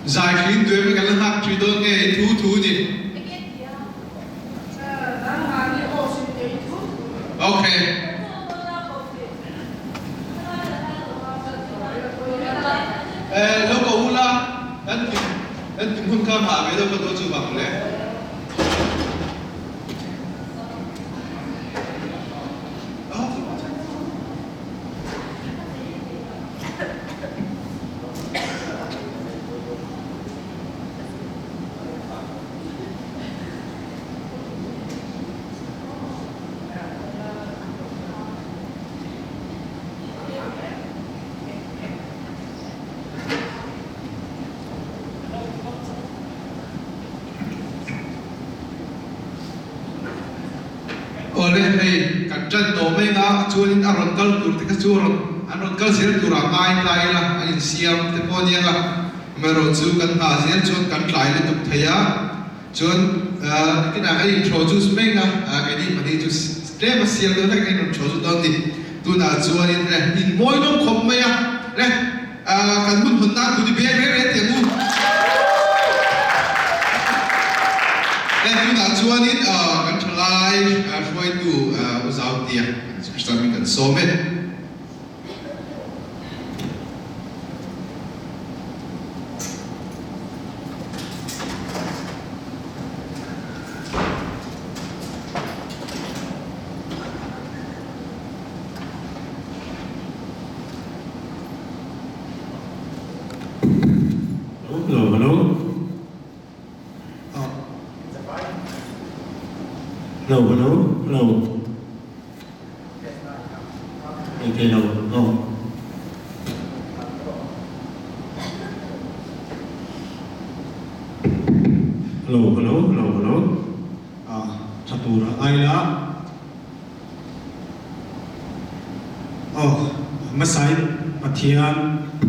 Zai hrin duai mai kan la nghak thui dawn nge i thu thu ni. Ok. Lo ko ula kan ti kan ti hmun kha nghah ve deuh ka duh chu vang le. Awle hei kan tan tawh mai anga chuanin a rawn kal tur te kha chu a rawn an rawn kal zel turah ngai tlai ila an insiam te pawh aniang a, amaherawh chu kan nghah zel chuan kan tlai lutuk thei a, chuan nikinah kan introduce mek a, keini pahnih chu tlem a siam deuh hlek a introduce dawn a ni, tunah chuanin le inmawi lawm khawp mai a le. Kan hun hun nan tuni beng reng reng teh u. Hei tunah chuanin kan thalai hruaitu U Zautia Kristian min kan sawm e. Hello, hello. Hello, hello, hello. Okay, hello, hello. Hello, hello, hello, hello. Ah, tha tur a ngai la. Aw, hmasain Pathian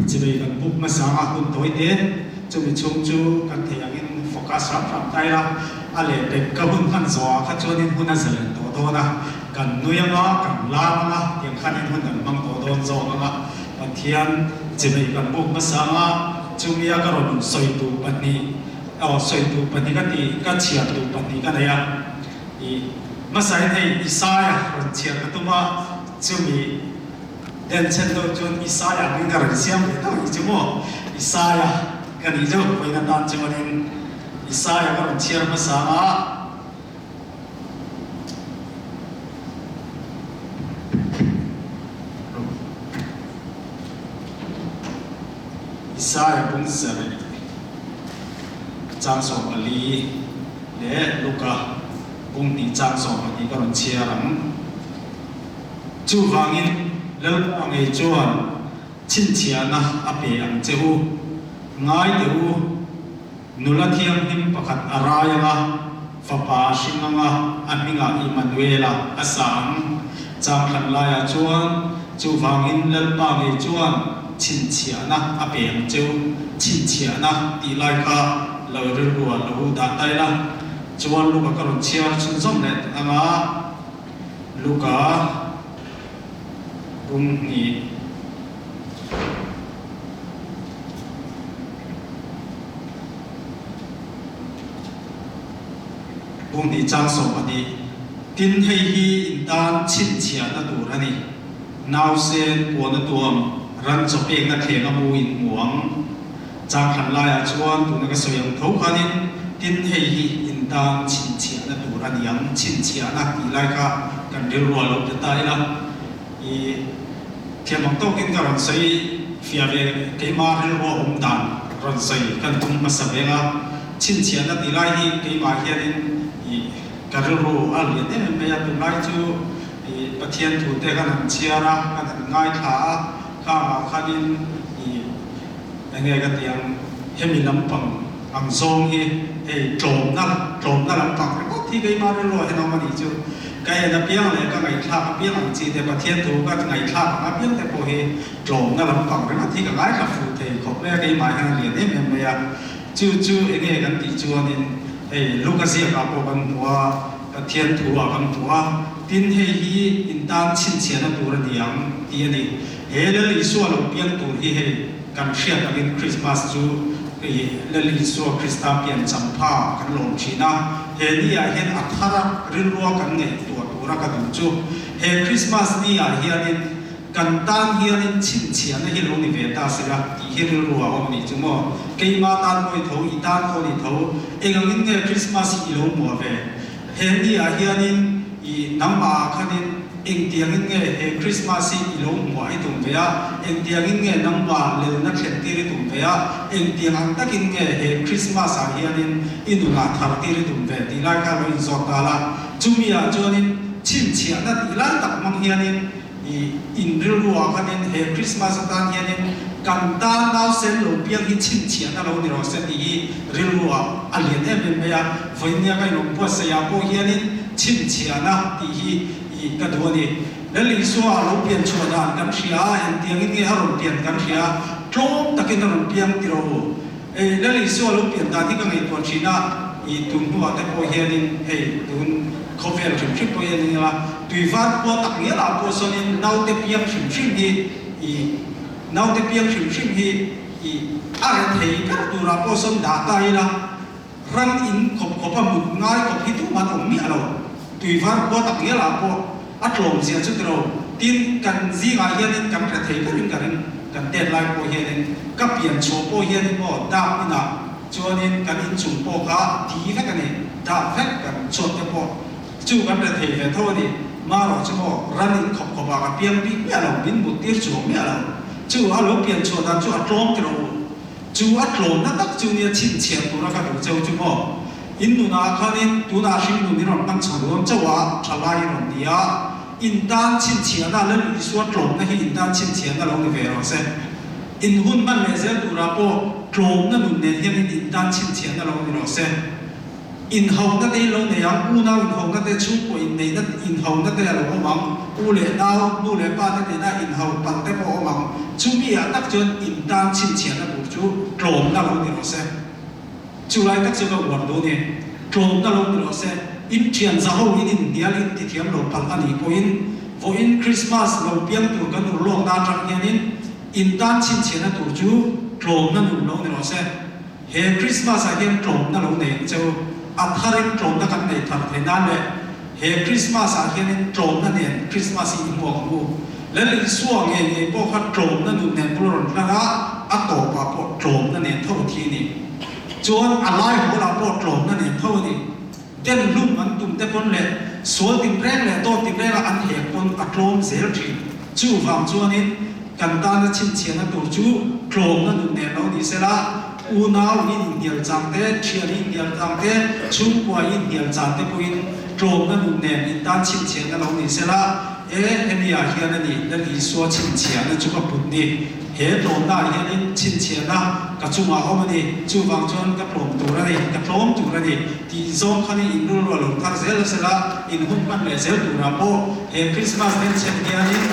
chivei kan buk hmasa a hun tawi te, chumi chhung chu kan thei angin focus ram ram ta ila, a lehpek ka hun hman zawhah kha chuanin hun a zalen tawh dawn a, kan nui anga, kan lam anga, tiang khanin hun kan hmang tawh dawn zawk anga, Pathian chivei kan buk hmasa anga, chumia ka rawn sawitu pahnih, aw sawitu pahnih ka tih, ka chhiartu pahnih ka nei a. I hmasain hei Isaiah rawn chhiar ka tum a, chumi denchhen deuh chuan Isaiah hming ka rawn siam ve deuh hi chu maw Isaiah ka nih deuh vawiin atan chuanin Isaiah ka rawn chhiar hmasa a. Isaiah bung sarih chang 14. Leh Luka bung hnih chang 12 ka rawn chhiar ang. Chuvangin Lalpa ngei chuan chhinchhiahna a pe ang che u. Ngai teh u, nula thianghlim pakhat a rai anga, fapa a hring anga, a hmingah Immanuela a sa ang. Chang thlan laiah chuan, chuvangin Lalpa ngei chuan chhinchhiahna a pe ang che u. Chhinchhiahna tih lai kha Lo rilru ah lo dah ta ila chuan Luka ka rawn chhiar chhunzawm leh ang a, Luka bung hnih. Bung hnih chang 12. Tin, hei hi in tan chhinchhiahna tur a ni. Nausen puan a tuam, ran chaw pekna thleng a mu in hmu ang. Chang khat laiah chuan tuna ka sawi ang tho khanin tin hei hi in tan chhinchhiahna tur a ni ang, chhinchhiahna tih lai kha kan rilru a lo pe ta ila. I thiam ang tawkin ka rawn sawi fiah ve keimah rilru a awm dan rawn sawi kan tum hmasa veng a, chhinchhiahna tih lai hi keimah hianin i ka rilru a lian em em mai a, tunlai chu i Pathian thute kan han chhiar a, kan han ngaithla a, khangah khanin i. Enge ka ti ang, hemi lampang ang zawng hi hei tlawmna, tlawmna lampang ringawt hi keimah rilruah hian a awm a nih chu. Ka en apiang leh ka ngaihthlak apiang ang chi te, Pathian thu ka ngaihthlak ang apiang te pawh hi tlawmna lampang ringawt hi ka ngaithla fuh thei khawp mai a, keimah hian a lian em em mai a. Chu chu enge kan tih chuanin hei Luka ziakah pawh kan hmu a, Pathian thu ah kan hmu a, tin hei hi in tan chhinchhiahna tur a ni ang tih a ni. He Lal Isua lo piang tur hi hei kan hriat angin Christmas chu I Lal Isua Krista pian champha kan lawm thin a, he ni ah hian a thar a rilrua kan ngaihtuah tura ka duh chu he Krismas ni ah hianin kan tan hianin chhinchhiahna hi lo ni ve ta sela tih hi rilru a awm nih chu maw? Keima tan pawh i tho, i tan pawh ni tho, eng angin nge Krismas hi i lo hmuah ve? He ni ah hianin i nangmah ah khanin Engtiangin nge he Krismas hi i lo hmuah i tum ve a? Engtiangin nge nangmah lelna thlen tir i tum ve a? Engtiang ang takin nge he Krismas ah hianin i nunah thar tir i tum ve tih lai kha lo inzawt ta la. Chumi ah chuanin chhinchhiahna tih lai tak hmang hianin i in rilru ah khanin he Krismas atan hianin kan tan nausen lo piang hi chhinchhiahna lo ni rawh se tih hi rilru ah a lian em em mai a. Vawinia ka inawm buatsaih ah pawh hianin chhinchhiahna tih hi I ka duh a ni. Lal Isua a lo pian chhuah dan kan hria a, engtiangin nge a rawn pian kan hria a, tlawm takin a rawn piang ti rawh u. Ei, Lal Isua a lo pian dan hi ka ngaihtuah thin a, i tun hnuah te pawh hianin hei tun khawvel hrim hrim pawh hian ila tuivar khua tak ngial ah pawh sawnin naute piang hrim hrim hi i naute piang hrim hrim hi i a rethei ber turah pawh sawn dah ta ila, Ram in khawp khawp a mut ngai khawp hi tuman awm miah lo. Tuivar khua tak ngial ah pawh a tlawm zia chu tiro. Tin, kan zingah hianin kan hre thei berin ka ring. Kan tet lai pawh hianin, ka pian chhuah pawh hianin maw dap inah chuanin kan inchung pawh kha di vek a ni. Dap vek kan chhuat te pawh chu kan hre thei ve tho a ni. Marawh chu maw ran in khawp khawp ah ka piang bik miah lo, min mut tir chuang miah lo. Chu a lo pian chhuah dan chu a tlawm tiro. Chu a tlawmna tak chu nia chhinchhiah tura ka duh cheu chu maw? In nunah khanin tunah hringnun i rawn hman chho dawn chauh a, tha lai i rawn ni a, in tan chhinchhiahna Lal Isua tlawmna hi in tan chhinchhiahna lo ni ve rawh se. In hun hman leh zel turah pawh tlawmna nun nen hianin in tan chhinchhiahna lo ni rawh se. Inhauhna te in lo nei ang, unau inhauhna te, chhungkaw inneihna inhauhna te a lo awm ang, u leh nau, nu leh pa te nena inhauh palh te pawh a awm ang. Chumi ah tak chuan in tan chhinchhiahna tur chu tlawmna lo ni rawh se. Chu lai tak chu ka uar duh a ni. Tlawmna lo ni rawh se. In thian zaho in inhnial in tithiam lo palh a nih pawhin vawiin Krismas lo piang tur kan ur lawkna atang hianin in tan chhinchhiahna tur chu tlawmna nun lo ni rawh se. He Christmas ah hian tlawmna lo nei ang che u. A tharin tlawmna kan nei thar thei nan le. He Christmas ah hianin tlawmna nen Christmas hi i hmuak ang u. Lal Isua ngei ngei pawh kha tlawmna nun nen bul a rawn hlan a, a tawpah pawh tlawmna nen tho a thi a ni. Chuan a lai hawl ah pawh tlawmna nen tho a ni. Den hlum an tum te pawn leh sual tinreng leh dawt tinrenga an hek pawn a tlawm zel thin. Chuvang chuanin kan tana chhinchhiahna tur chu tlawmna nun nen lo ni sela, unau in inhnial chang te, thian in inhnial chang te, chhungkua in inhnial chang te pawhin tlawmna nun nen in tan chhinchhiahna lo ni sela, e hemi ah hian a ni Lal Isua chhinchhiahna chu ka put ni. He tlawmna ah hianin chhinchhiahna ka chungah awm a ni, chuvang chuan ka tlawm tur a ni, ka tlawm tur a ni tih zawng khan in rilru a lo thar zel a sela, in hun hman leh zel turah pawh he Krismas den chhen hianin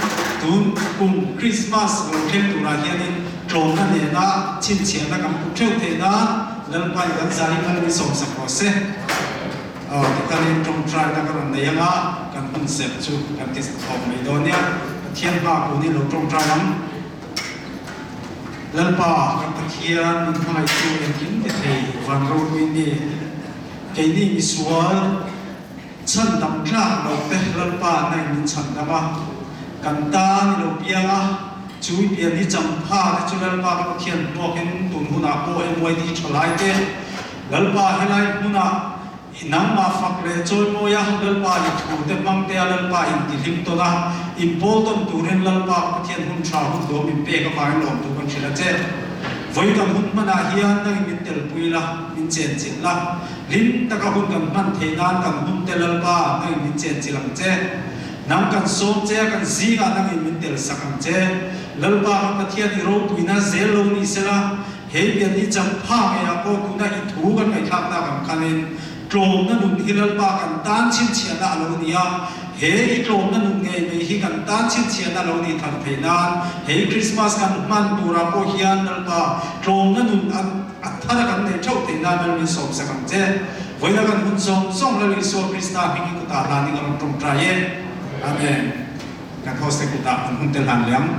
tun kum Krismas lo thleng turah hianin tlawmna nena chhinchhiahna kan put theuh theih nan Lalpa in kan zai mal min sawmsak rawh se. Aw tikhanin tawngtaina ka rawn nei anga kan hun serh chu kan ti thawk mai dawn nia. Pathian hma kun in lo tawngtai ang. Lalpa kan Pathian min hmangaihtu engkim ti thei van ropui ni. Keini misual chhandam tlak lo te Lalpa na in min chhandam a, kan tan i lo piang a, chu i pian hi champha te chu Lalpa ka Pathian hmuakin tun hunah pawh MYD thalai te Lalpa helai hmunah i nangmah fak leh chawimawi a, Lalpa i thu te hmang te a Lalpa in ti hlim tawn a, in pawl tawn turin Lalpa Pathian hun tha hun duam in pek avangin lawmtu kan hrilh a che. Vawi kan hun hmanah hian nangin min telpui la, min chenchilh la, hlim taka hun kan hman theih nan kan hun te Lalpa nangin min chenchilh ang che. Nang kan sawm che a kan zingah nangin min tel sak ang che. Lalpa kan Pathian i ropuina zel lo ni sela, He pian hi champha ngeiah pawh tuna i thu kan ngaihthlak tak ang khanin tlawmna nun hi Lalpa kan tan chhinchhiahna a lo ni a, he i tlawmna nun ngei mai hi kan tan chhinchhiahna a lo nih thar theih nan hei Krismas kan hman turah pawh hian Lalpa tlawmna nun a a thar a kan neih theuh theih nan Lal min sawmsak ang che. Vawiina kan hun zawng zawng Lal Isua Krista hming i kutah hlanin ka rawn tawngtai e. Amen. Kan host te kutah kan hun te hlan leh ang.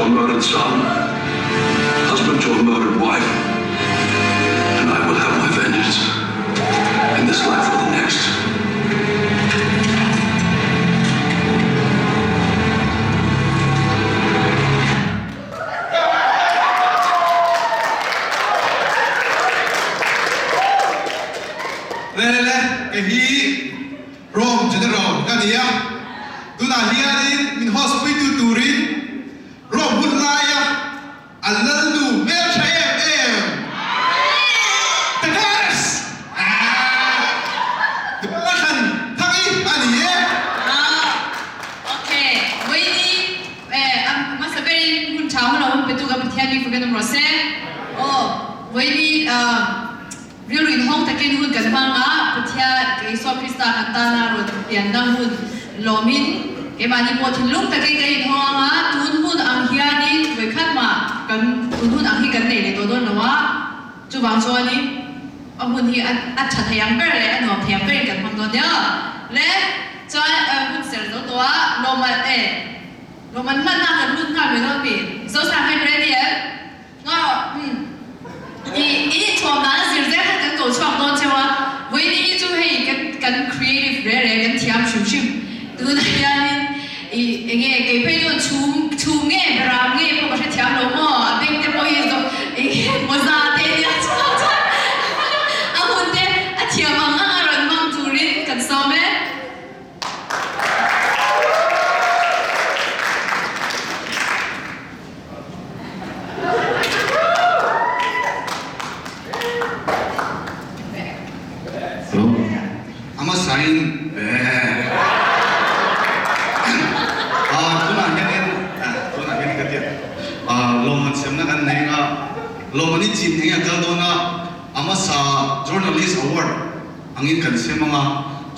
to a murdered son, husband to a murdered wife, and I will have my vengeance in this life or the next. Le le le, kei hi Rome General ka ni a, tunah hianin min host puitu turin Rome hun laia an lalnu hmeltha em em Daenerys Thlan Thangi a ni e. Ok, Vaini a hmasa berin hun tha hun a awm pe tu ka Pathian mi fak in awm rawh se. Aw, Vaini Rilru inhawng takin hun kan hmang a, Pathian, Isua Krista kan tana rawn pianna hun lawmin keimahni pawh thinlung takin kan inhawng ang a, tun hun ang hianin vawikhat mah kan tun hun ang hi kan nei leh tawh dawn lo a, chuvang chuanin a hun hi a tha thei ang ber leh a nuam thei ang berin kan hmang dawn nia. Le chuan hun ser zo tawh a, lawmman e, lawmman hmanna kan lut nghal mai dawn mi? Zosang hian ready em? Nga umm i i thuam dan a zir zel kha kan ko chhuak dawn cheu a, vawiin hi chu hei kan kan creative re re kan thiam hrim hrim tunah hianin i enge kei phei chuan chhum chhum nge beram nge pawh ka hrethiam lo maw a beng te pawh hi zawh enge mawza te nia chhuak chuan a hun te a thiam ang ang a rawn hmang turin kan sawm e. Hello. A hmasain tunah hianin tunah hianin ka tia lawmman siamna kan nei a, lawmman hi chin eng a kal dawn a, a hmasa journalist award angin kan siam ang a,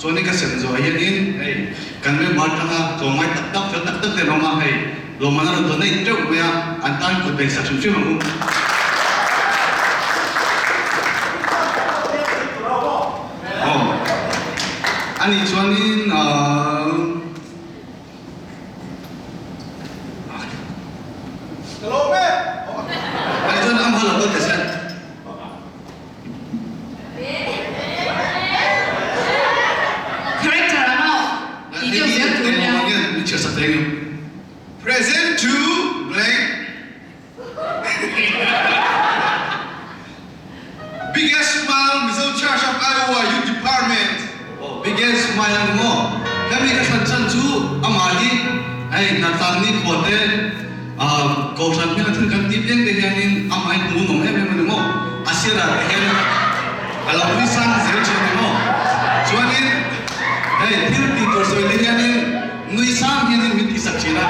chuanin ka sem zawh hianin hei kan member tanga tlawmngai tak tak fel tak tak te an awm a, hei lawmman a rawn donate teuh mai a, an tan kut beng sak hrim hrim ang u. Aw ani chuanin aah. Ka lawm e. Ani chuan am hal lo teh se. Character ang aw tih deuh zel tur nia. Present to blank Biggest Smile Mizo Church of Iowa Youth Department. Biggest Smile ang maw? Hemi ka thlan chan chu amah hi hei hnatlang ni khua te Kohhran hmel a thil kan tih piang te hianin amah hi hmuh nawm em em a ni maw? A sirah te hian a lo nui sang zel thin a ni maw? Chuanin hei thil tih tur sawi te hianin nui sang hianin min tihsak thin a.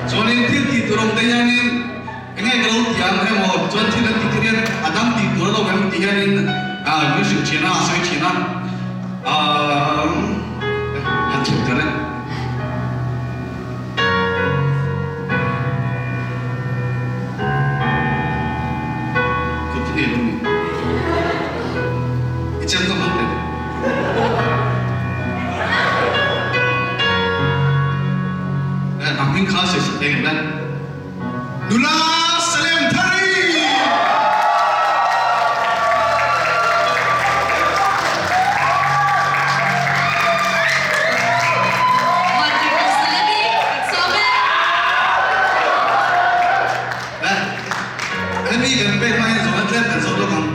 Chuanin thil tih tur awm te hianin enge ka lo ti ang emaw chuan thil an tih te hian a dang tih tur a lo em tih hianin min hrilh thin a, a sawi thin a. Han chhuk ta reng. Kut hi nei lo ni. I chem ka hmang teh. A hming kha sawi sak thei ngem le. Nula Salem Thari! Vantirhkoh Salemi kan sawm e. Le, hemi kan pek hma hian zawhna tlem kan zawt lawk ang.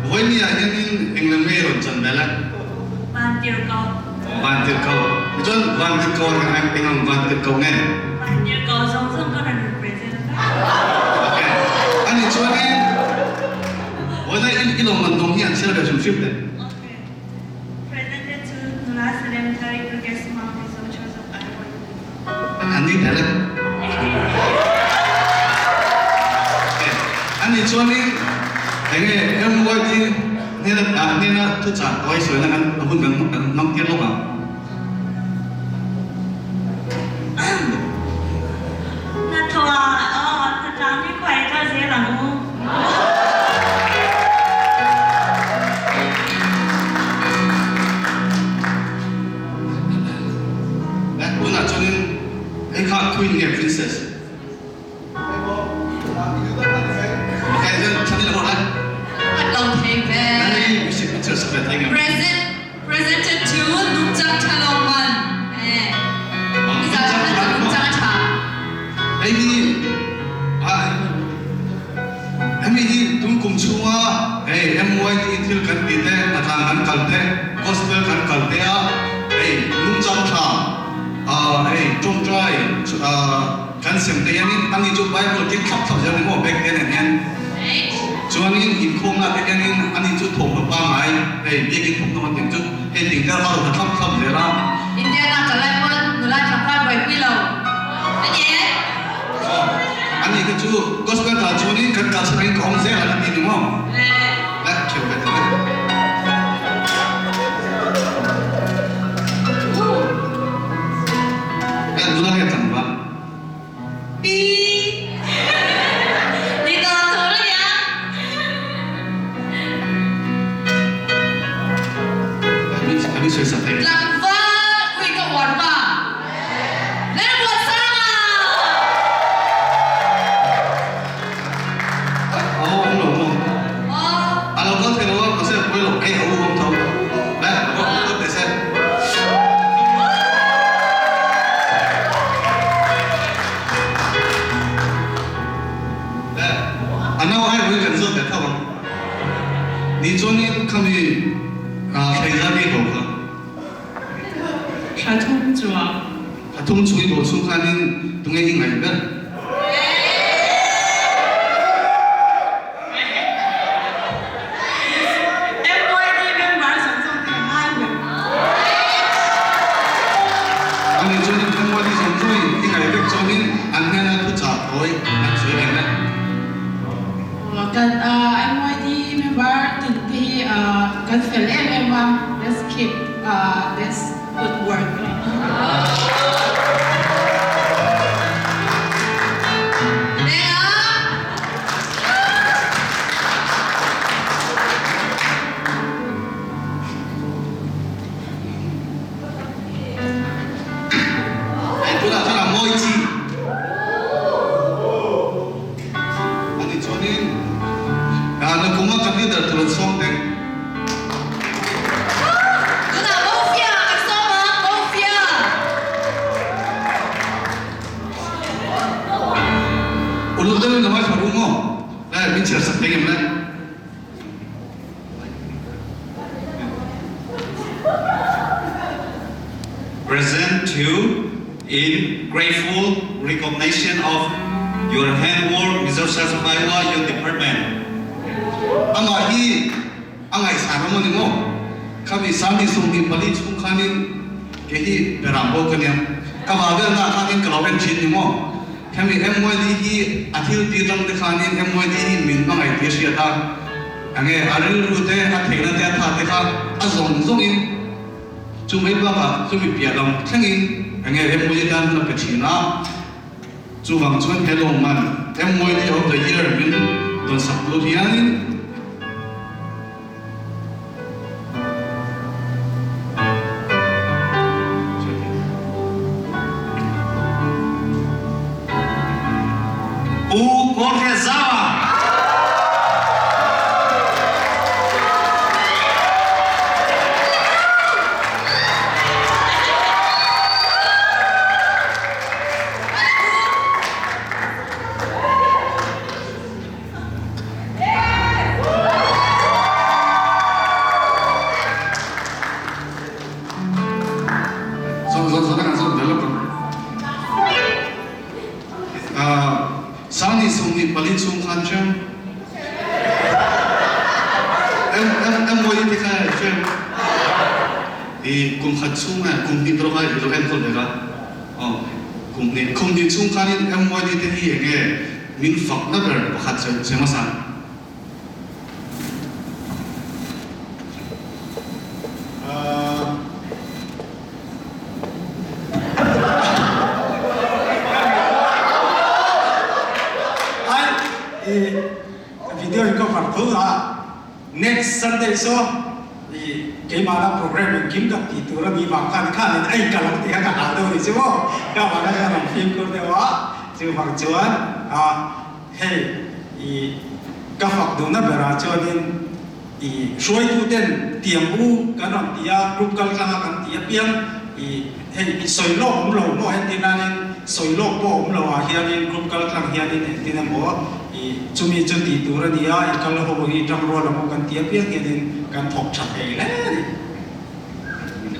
Vawiin ah hianin englam nge i rawn chan vel e? Vantirhkoh. Vantirhkoh. Tichuan Vantirhkoh ah hian eng ang Vantirhkoh nge? Vantirhkoh zawng zawng ka rawn represent vek. Ok. Ani chuanin Vawiin ah i lawmman dawng hi an chhiar ve hrim hrim le. Ok. Presented to Nula Salem Thari Biggest Mom Mizo Church of Iowa. An ni tel e. Ok. Ani chuanin enge MYD hnena hnena thuchah tawi sawina kan hun kan hmang tir lawk ang. Hnathawh ah hnatlang hi khuai ka zel ang u. Tunah chuanin hei kha Queen nge? nge princess? Present presented to Nungchang Thalo Man. Eh. Nungchang Tha. Hei hi hemi hi tun kum chhunga hei MYT thil kan ti te hnatlang kan kal te gospel kan kal te a hei nungchang tha hei tawngtai Kan sem te hianin ani chu Bible keng thlap thlap zel ni maw bag te nen hian. Chuanin inkhawmna te hianin ani chu thawmhnaw pangngai hei biakin thawmhnaw kan tih chu hei ting te a rawn ha thlap thlap zel a. Indiana ka lai pawn nula tlangval buaipui lo a ni e. Aw ani kha chu gospel tah chuanin kan kal chhan angin ka awm zel ang a ti ni maw? Le kheu ve ta le. Kan nula nge tlangval? Pi. Ni tawn tur a nia. Kan in sawi sak thei. Tlangval ui ka uar pa. Lalmuansanga! Aw awm lo maw? Aw. A lo kal thei lo a, mahse a pawi lo. Hei a u awm tho. Le, rawh kal teh se. Le, a nau ai ui kan zawt leh tho ang. Ni chuanin khami thleizat i bo kha. Thla thum chuang. Thla thum chung i bo chhung khanin tunge i ngaih ber? MYD member zawng zawng te ka ngai ber. Ani chuanin MYD zawng zawngin i ngaih vek chuanin an hnena thuchah thawi an sawi reng e. Kan MYD member tin te hi kan fel em em a, let's keep this good work. Hei tunah chuan a mawi chi a ni chuanin nakuma kan leader tur an sawm teng. Tunah Mofia kan sawm ang, Mofia! Uluk deuhin ka hmaithla ru maw? Le, min chhiar sak thei ngem le? Present to in grateful recognition of your handwork Mizo Sasabaiwa Youth Department. Amah hi a ngaihsan awm a ni maw? Khami Sangni 24 chhung khanin kei hi Beram bo ka nia. Ka val velnaah khanin ka lo en thin ni maw? Hemi MYD hi a thil ti tang te khanin MYD hi min hmangaih tih a hriat a, enge a rilru te, a theihna te, a tha te kha a zawng zawngin chu mai bakah chumi piah lam thlengin enge MYD tan hun a pe thin a. Chuvang chuan he lawmman MYD of the Year min dawn sak tur hianin, Pu Kawlhriatzaua. Zawng zawng zawng kan zawng developer Sangni 24 chhung khan hrem em em em mawi te kha hrem i kum khat chhung a kum hnih tawk a i lo enkawl ve ka aw kum hnih kum hnih chhung khanin MYD te hi enge Min fakna ber pakhat che che hmasa. Ai i video hi ka far thul a next Sunday so i. keimahna program engkim kan tih tur a nih vang khan khanin a inkal ang tih kha ka hlau deuh a ni chu maw. Ka vang khan an fimkhur deuh a, chuvang chuan a hei i ka fak duhna berah chuanin i hruaituten tiang u kan rawn ti a, group kal tlanga kan ti apiang i hei i sawi lawk awm lo maw entir nanin sawi lawk pawh awm lo ah hianin group kal tlang hianin entin emaw I chumi chu tih tur a ni a, i kal ho hi tang rual ang u kan ti apiang hianin kan thawk tha thei hle a ni.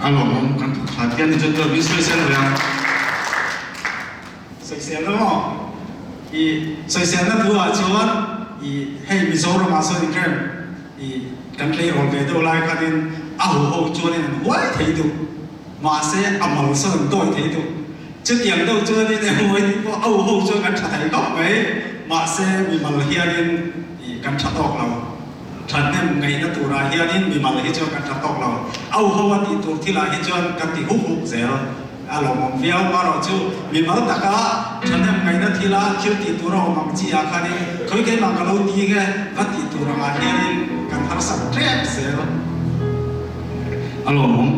A lawmawm kan thawk tha tih a ni chu chuan min sawisel ve ang. Sawiselna maw? I sawiselna thu ah chuan i hei Mizoramah sawn inrem i kan tleirawl ve deuh lai khanin a huho chuanin an huai thei duh. Mahse a mal sawn an tawi thei duh. Chutiang deuh chuanin emaw tih pawh a uho chuan kan tha thei khawp mai. Mahse mimal hianin ih kan tha tawk lo. Thahnem ngaihna turah hianin mimal hi chuan kan tha tawk lo. A uho a tih tur thilah hi chuan kan ti huk huk zel. A lawmawm viau marawh chu mimal taka thahnem ngaihna thila thil tih tur a awm ang chi ah khanin khawi keimah ka lo ti nge va tih tur angah hianin kan harsat tep zel. A lawmawm.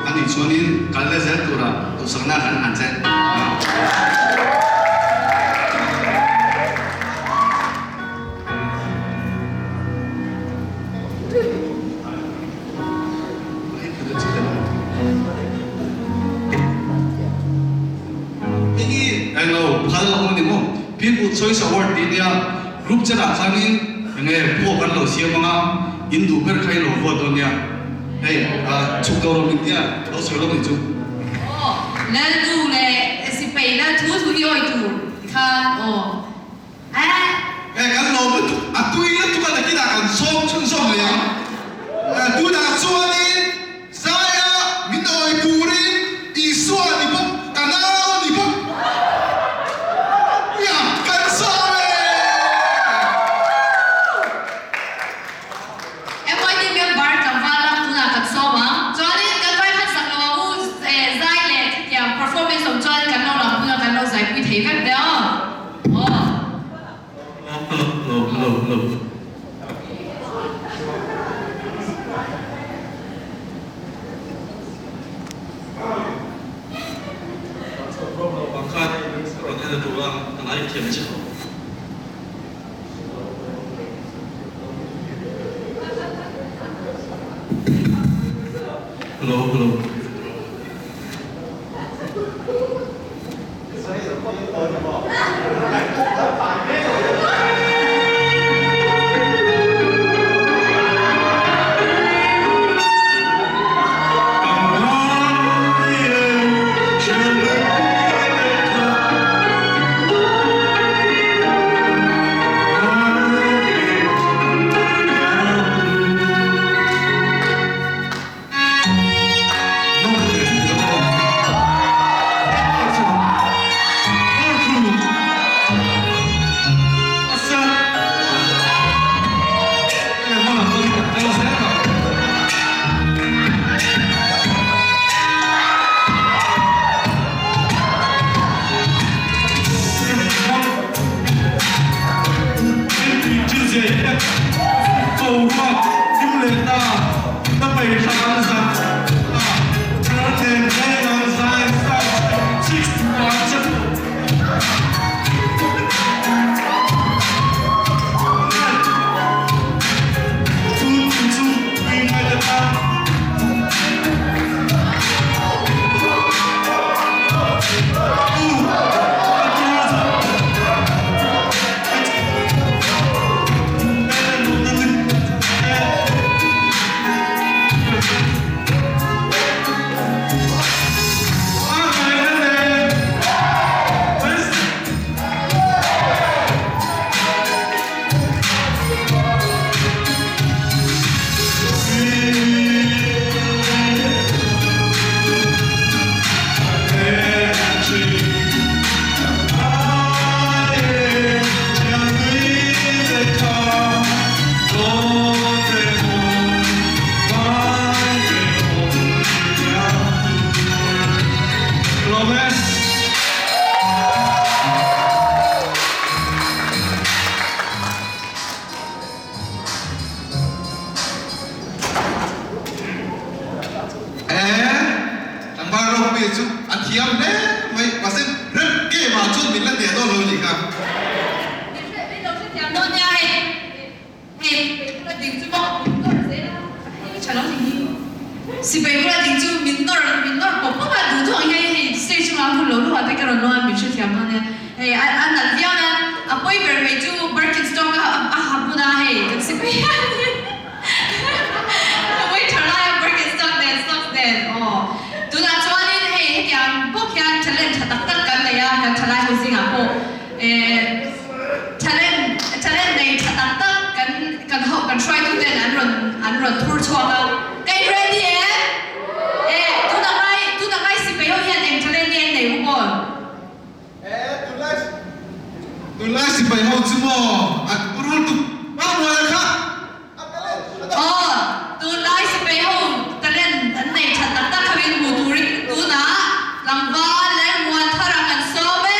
A nih chuanin kal leh zel tura duhsakna kan han che. Hei hi englo phal a awm a ni maw? People Choice Award tih nia group chat ah khanin enge pawh kan lo siam anga in duh ber kha in lo vote dawn nia. Hei chhuk lo rawh min tia lo sawi lawk ni chu. Aw Lalnu leh Sipei Lal thu thu hi awi tur tikhan aw eh. Eh kan lawm lutuk a tui lutuk a nakinah kan sawm chhunzawm leh ang. Tunah chuanin Zaia min awi turin Isua ni bawk ka nau ni bawk nia kan sawm e. MYD member tlangval lam tunah kan sawm ang. Chuanin kan vai khat sak lo ang u zai leh chutiang performance awm chuan kan lo lam hunah kan lo zaipui thei vek ve aw. Aw. Hello hello hello hello. Hello hello. dawn lo nih kha. Min hre min lo hrethiam dawn nia hei hei sipai bula ding chu maw min nawr zel a hei tha lo nih hi sipai bula ding chu min nawr min nawr pawp pawp a duh duh ang hian hei stage chungah hun lo luh ah te ka rawn luang a min hrethiam dawn nia hei a a nalh viau na a pawi ber mai chu Birkenstock a a ha bun a hei kan sipai hian a pawi tha lai a Birkenstock nen socks nen aw tunah chuanin hei hetiang bawk hian talent tha tak tak kan nei a kan thalai ho zingah pawh eh talent talent nei tha tak tak kan kan ho kan hruaitu ten an rawn an rawn thur chhuak a ka in ready em? Eh tunah ngai tunah ngai sipai ho hian eng talent nge an nei u maw? Eh tunlai tunlai sipai ho chu maw an rul tuk vak mual a kha. Aw, tunlai sipai ho talent an nei that tak tak khavin hmu turin tunah tlangval leh muan thar ang an sawm e.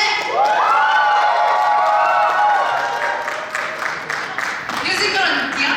Music a rawn ti a.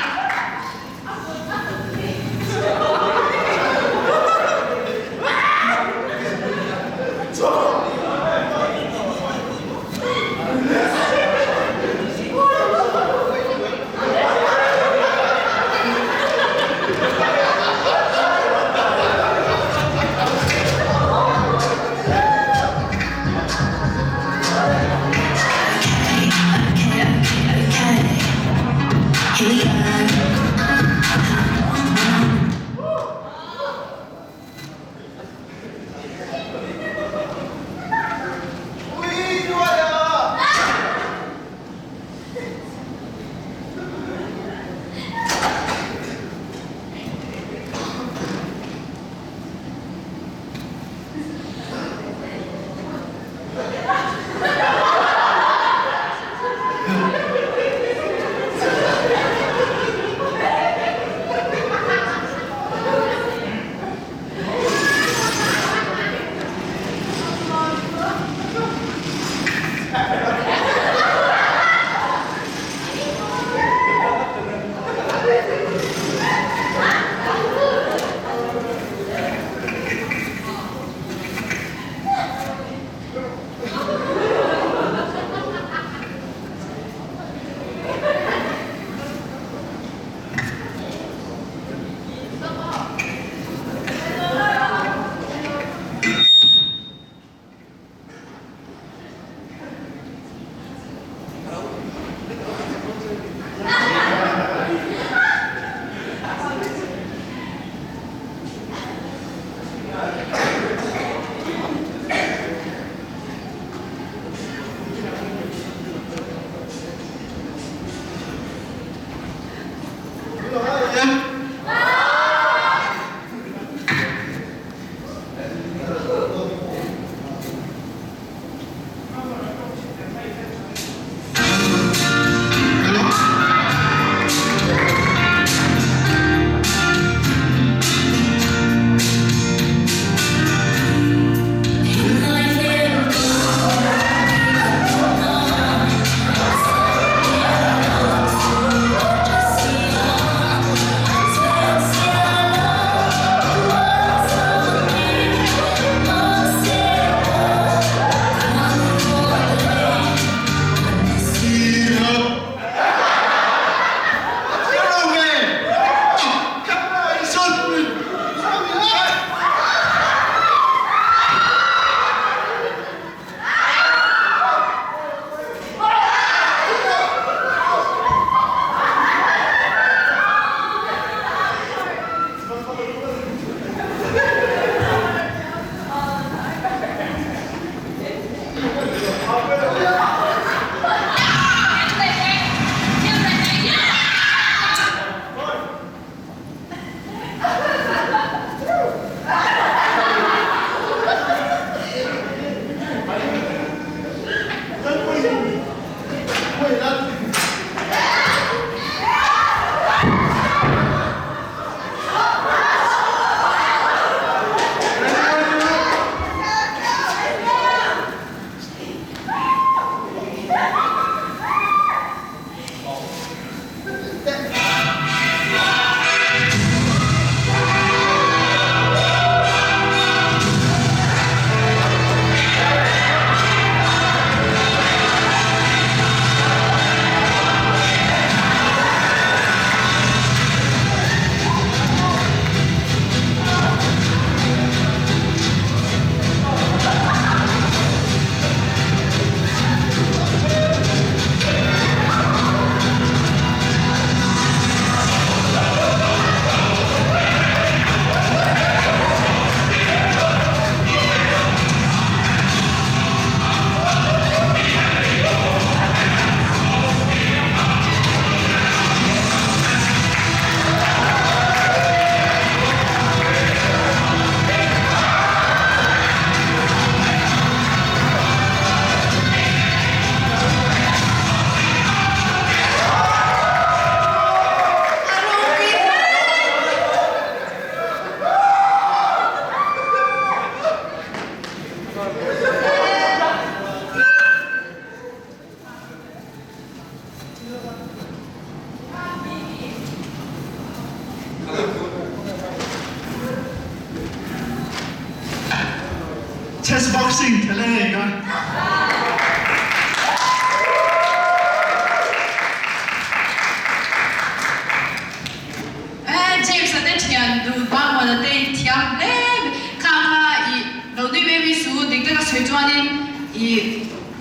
I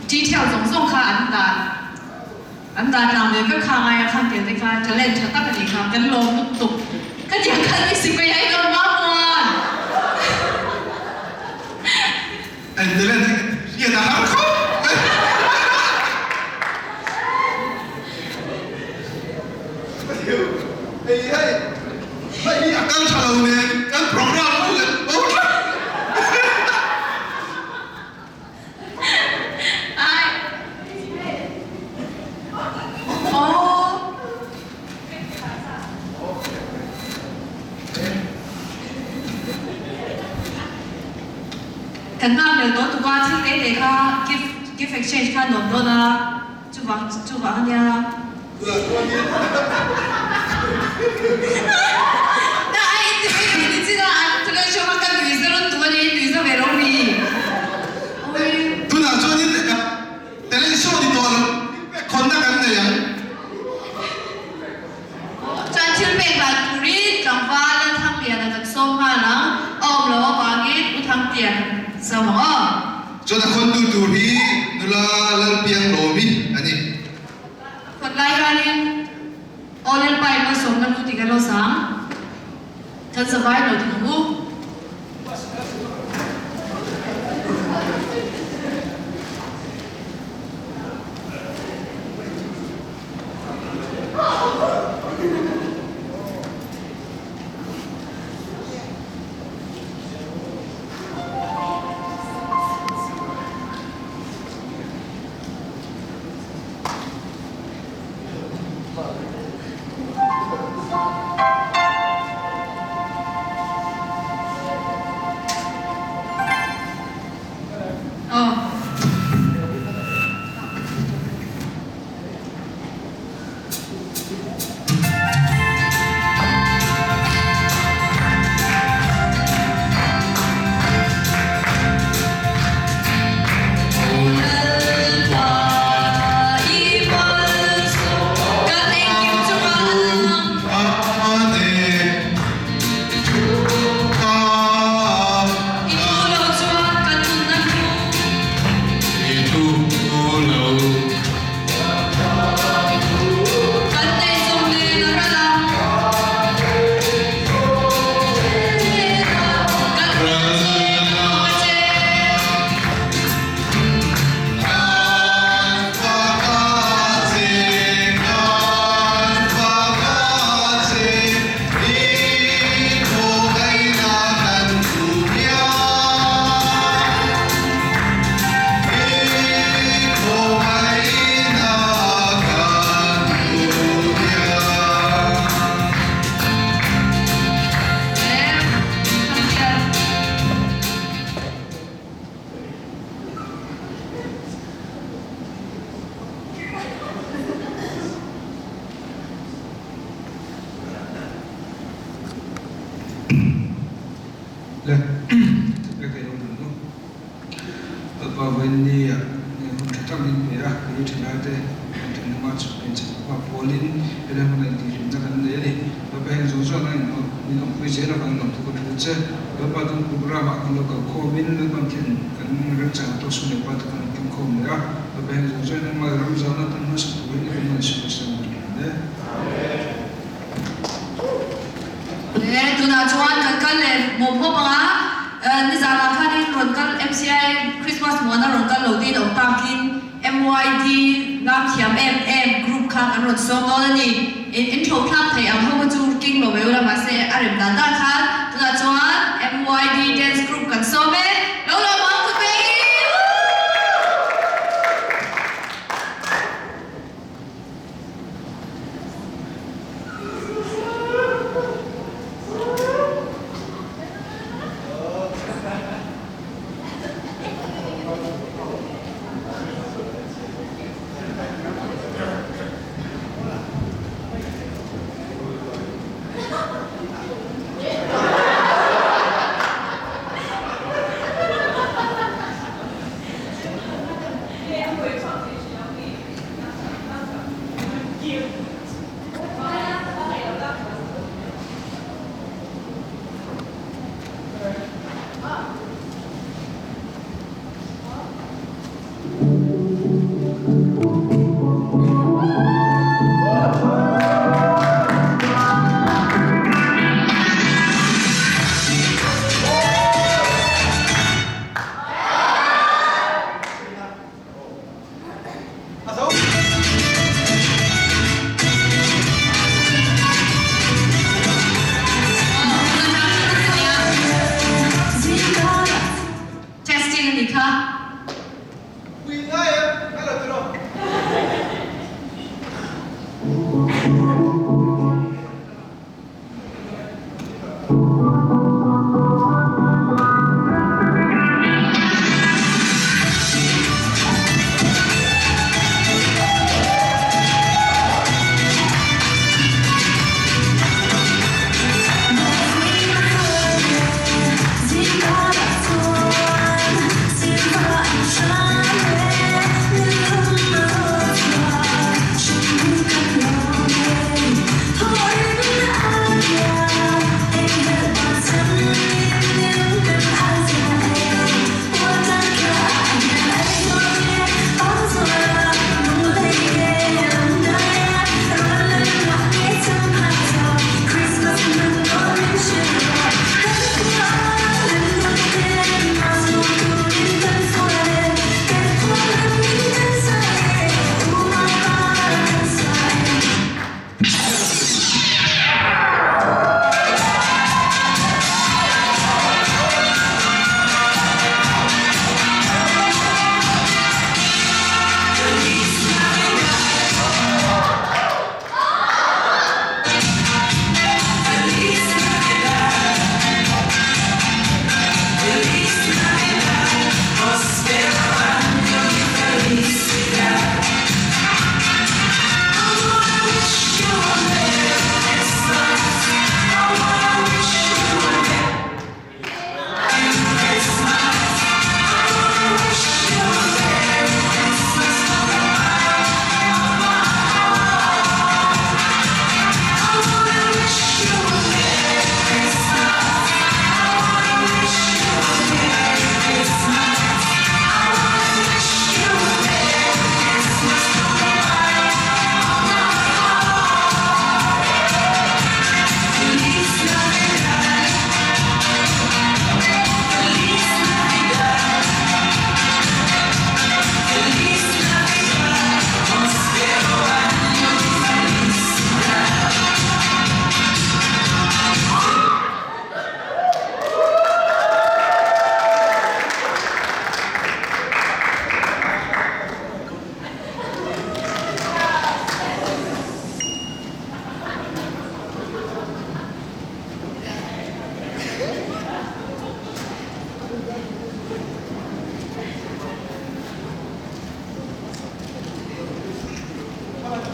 detail zawng zawng kha an dan an dan tlang ve vek kha ngai a khan tel te kha talent tha tak a nih kha kan lawm lutuk ka tiang khan mi sipai a inawm ma muan. An talent hi hriat a har khawp mai. Hei hei hei hi a kal tha lo nen kan program pawh kan bo tlat. Ai. Aw. Kan nghak leh tawh tuk a, thil te te kha gift gift exchange kha nuam dawn a, chuvang chuvang ania. Na ai in ti mai thei ni chin a, an tunah chuan ka nui za rawn tum a ni, nui za ve lo mi. Oi. Tunah chuan in talent show ni tawh lo, khawnna kan nei ang. Chuan thil pek dan turin tlangval a Thanglian a kan sawm nghal ang, a awm loh avangin U Thangtian kan sawm ang aw. Chuan a khawntu tur hi nula Lalpiang Lawmi a ni. Khawn lai hianin Aw Lalpa i malsawmna hmu tik a lo sang, kan zavai lo ding ang u. Aw. Le, thupek ei lo dan maw? Lalpa vawiin ah hun tha tak min pe a, kei thalai te kan thinlung ah chhuk in chhukpa pualin helai hmun ah intihhlimna kan nei a ni. Lalpa heng zawng zawng a min awmpui zel avangin lawmthu ka thu che. Lalpa tun program ah kan lo kal khawmin Lalpan thian kan remchang a tawk sum leh pa te kan rawn keng khawm leh a. Lalpa heng zawng zawng in engmah ram zauhna tan hmasa turin i rinna leh sum siam kan rin e. Le, tunah chuan kan kal leh mawp mawp ang a, nizanah khanin rawn kal MCI Christmas muana rawn kal lo tiin awm takin MYD lam thiam em em group kha kan rawn sawm dawn a ni. In intho thlak thei ang ho kha chu king lo ve ula mahse a rem dan dan khan tunah chuan MYD dance group kan sawm e. Lo lawm ang kut pengin!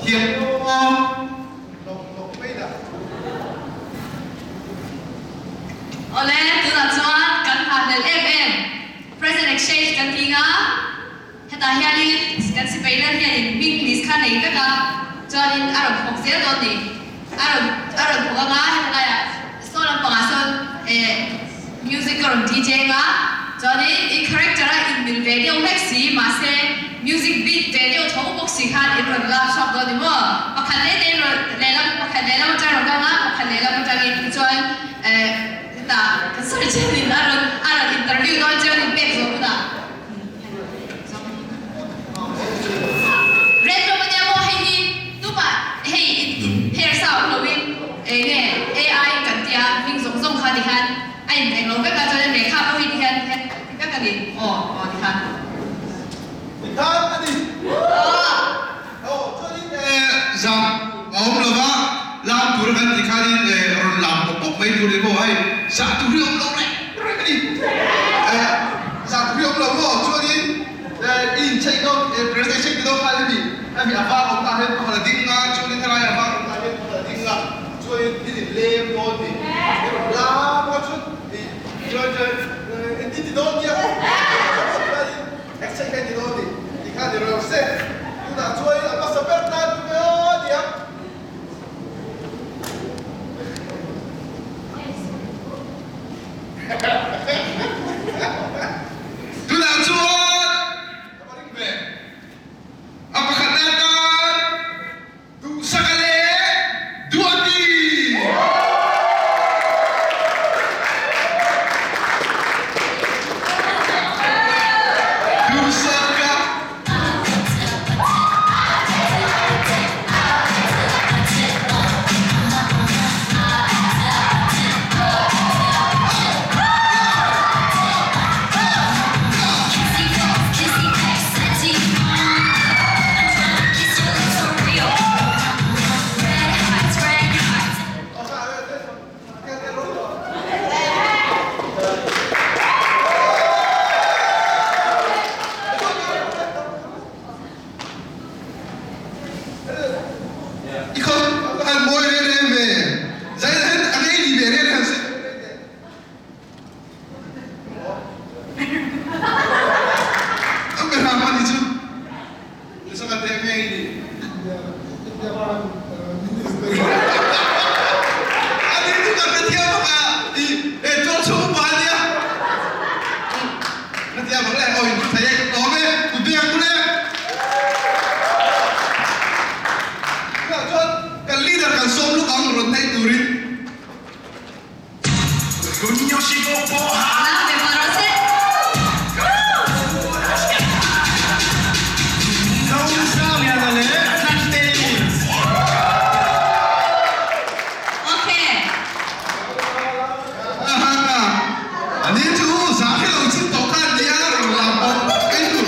Thiam aw hnawk hnawk mai dah. Awle, tunah chuan kan nghahhlelh em em Present Exchange kan ti nga, hetah hianin kan sipai ler hianin hming list kha nei vek a, chuanin a rawn thawk zel dawn ni. A rawn a rawn thawk anga heta laiah saw lampangah sawn eh music ka rawn DJ nga, chuanin i character a inmil ve deuh hlek si mahse music beat ve deuh tho bawk si khan in rawn lak chhuak dawn ni maw? Pakhat leh leh rawn lehlam pakhat lehlam atang rawn kal nga, pakhat lehlam atangin tichuan eh hetah kan sawi chenin a rawn a rawn interview dawn chuan in pek zawh hunah Red rawng ania maw hei hi tumah hei in in pher sa awm loin eng nge AI kan tia hming zawng zawng kha tikhan a in eng lo vek a chuan lehkha pawh hi tikhian tikhian ti vek a ni aw aw tikhan. Tikhan a ni. Aw chuanin zam a awm lova lam tur kan ti khanin rawn lam pawp pawp mai tur ni maw hei zah tur hi awm lo reng reng a ni. Zah tur hi awm lo maw chuanin i incheih dawn presentation ti dawn khan hemi hemi a var awm tah hian pakhat a ding a chuanin helai a var awm tah hian pakhat a ding a chuanin i inlem dawn ni i rawn lam a chuan i chuan chuan engtin ti dawn nia chuanin Exchange hi a ni dawn ni tih kha ni rawh se. Tunah chuan a hmasa ber tan tu ve aw nia. Tunah chuan ka va ring ve. A pakhatna tan Duhsaka leh Duati. Duhsaka. I kho an mawi reng reng ve. Zai hen a ngei ni ve reng reng si. An ka hram ani chu. Nasa ka te ngei ni. Ani chu kan hrethiam bawk a i e tual chhung upa ania. Hrethiam bawk le oi thei e ka tlawm e ku biak ku le. Tunah chuan kan leader kan sawm luk ang rawn neih turin. Ani chu zah hi lo chin tawh kha nia rawn lam pawp pawp mai tur.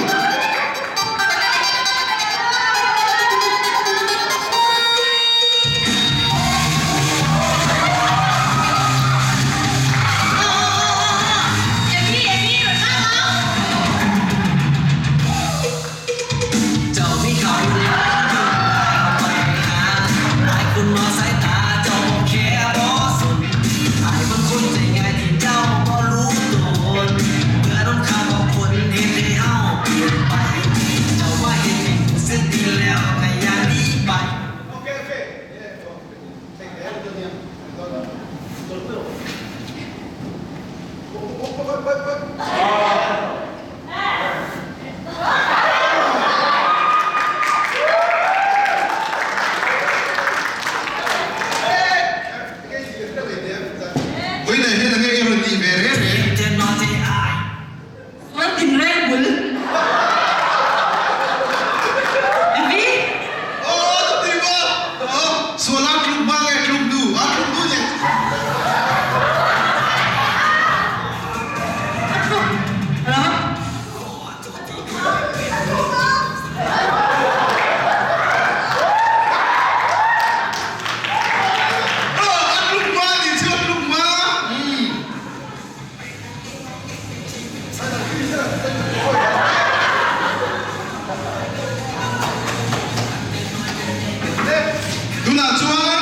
Tunah chuan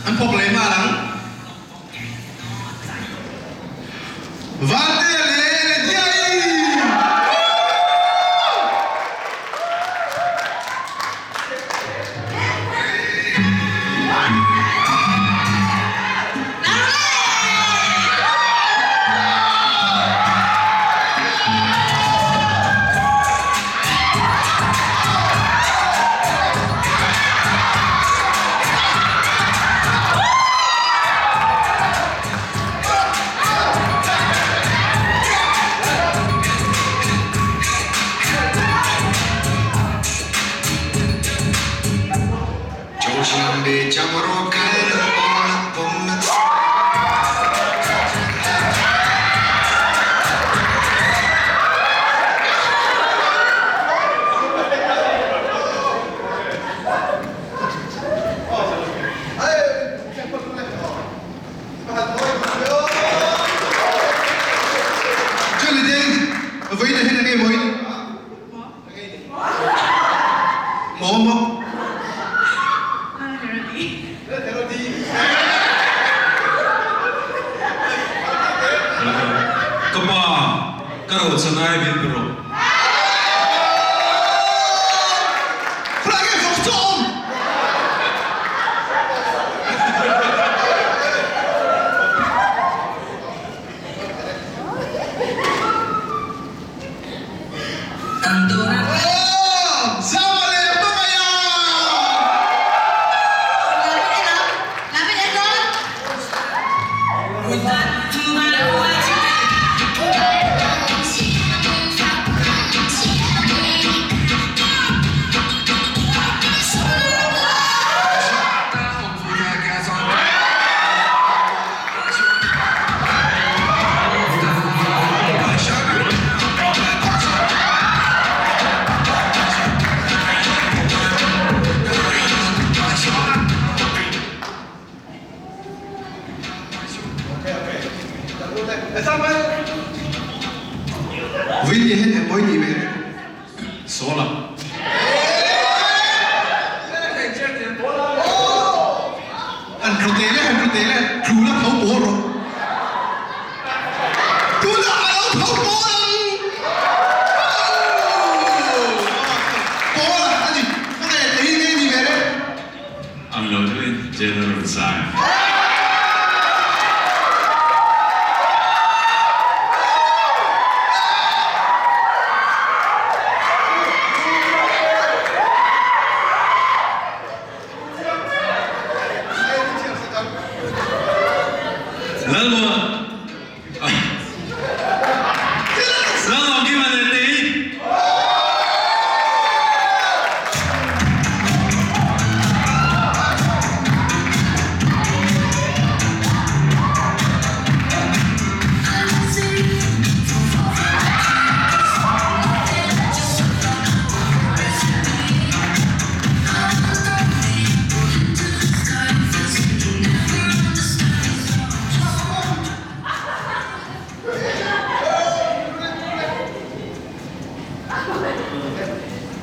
an phawk leh nghal ang. Vantea leh Lydia-i! Ka pa, ka rochanai min pe rawh. Sawla. Han tlu teh le, han tlu teh le, tlu la tho pawl rawh. Tunah a lo tho pawl ang. Pawl a ni, ka ngaih a tei ngei ni ve le. Ang lo deuhin General Zai. Lalmuan Lalmuan Kima leh Tei.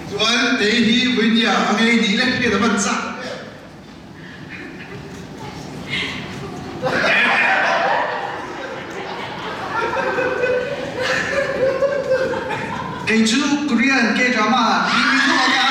Chuan tei hi Vawinia a ngei nih lek hian a van chak em. Kei chu Korean K-drama hi mi thu ang a.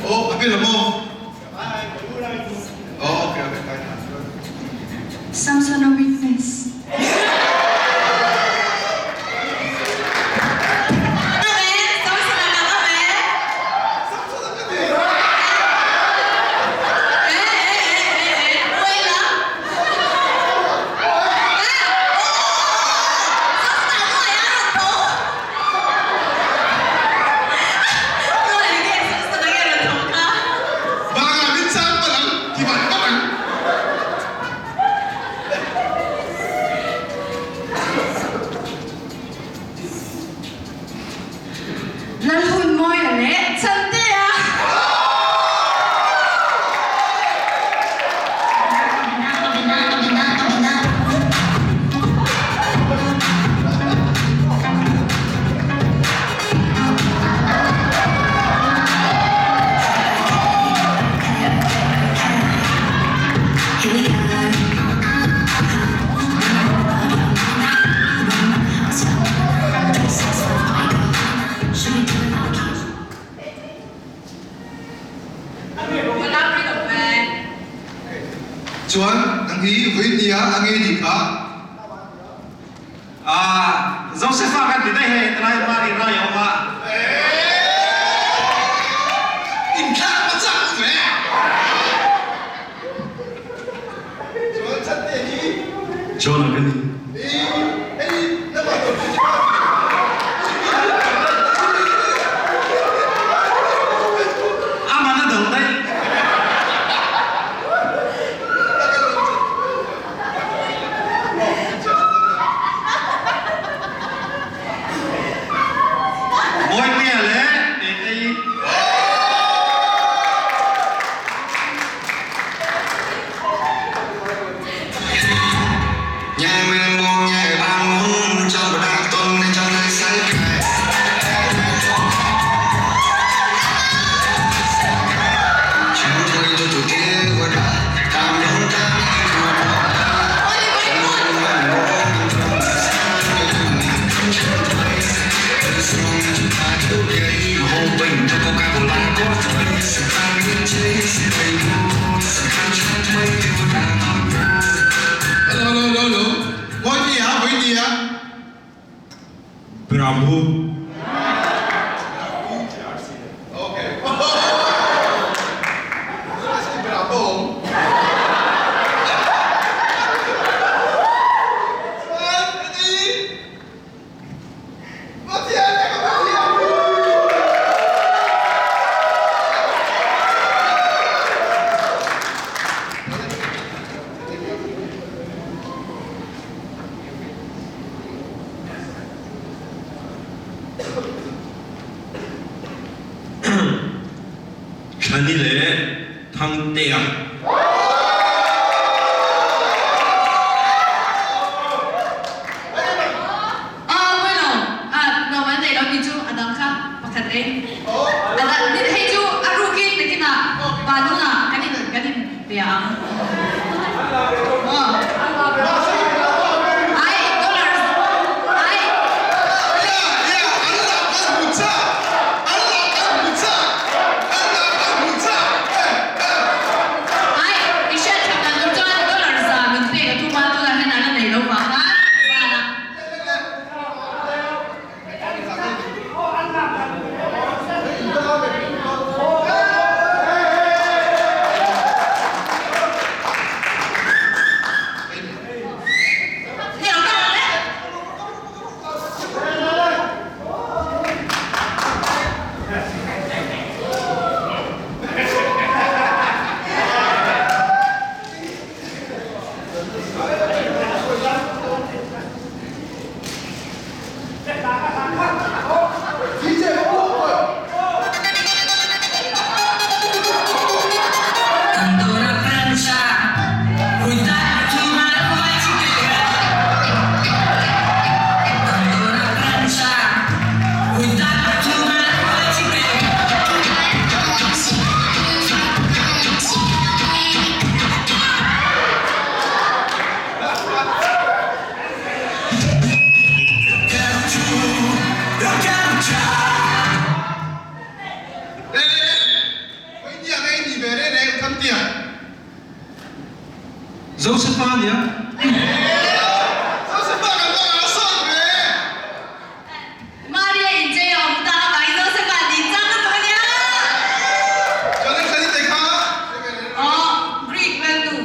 Oh, a bit more. Oh, okay, okay, fine. Samson a witness. Amen. Samson a nang amen. Eh, eh, eh, eh, eh. Uai la. Eh, oh, oh, oh. Samson a nuai a rawn tho. Nuai nge Samson a nge rawn tho kha. Banga min chang palang, ti van palang. Lalhunmawia leh Chhantea. Chuan nang hi vawi nia a nge ni kha? Ah, Josefa kan ti daih hei, tlai mari rai a awm a. Inthlak a chak ve. Chuan chhan te hi. John a ka ni. Hei, nangmah dawr chu ni. Aman a do daih. Mawitea leh Tetei. Hello, hello, hello, hello. Mawitea, Mawitea. Bravo. Okay. Bravo. Chuan, hei. Thani leh Thangtea. Aw mawi lo, nuam an nei lo mi chu a dang kha pakhat e. A dang ni hei chu a rukin nakinah pa nungah kan in kan in pe ang. Ai dollars ai. Ai i hriatthiam dan tur chuan dollar za min pek a tum a tunah hian an la nei lo vang a vanah. Josefa a nia. Josefa kan va ngah sawt ve. Maria inchei a awm tak avangin Josefa nih chang lutuk a nia. Chuan an thlan i kha. Aw, Greek vel nu.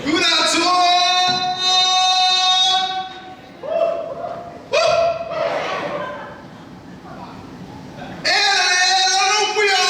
Tunah chuan Ela leh Ela Ropuia!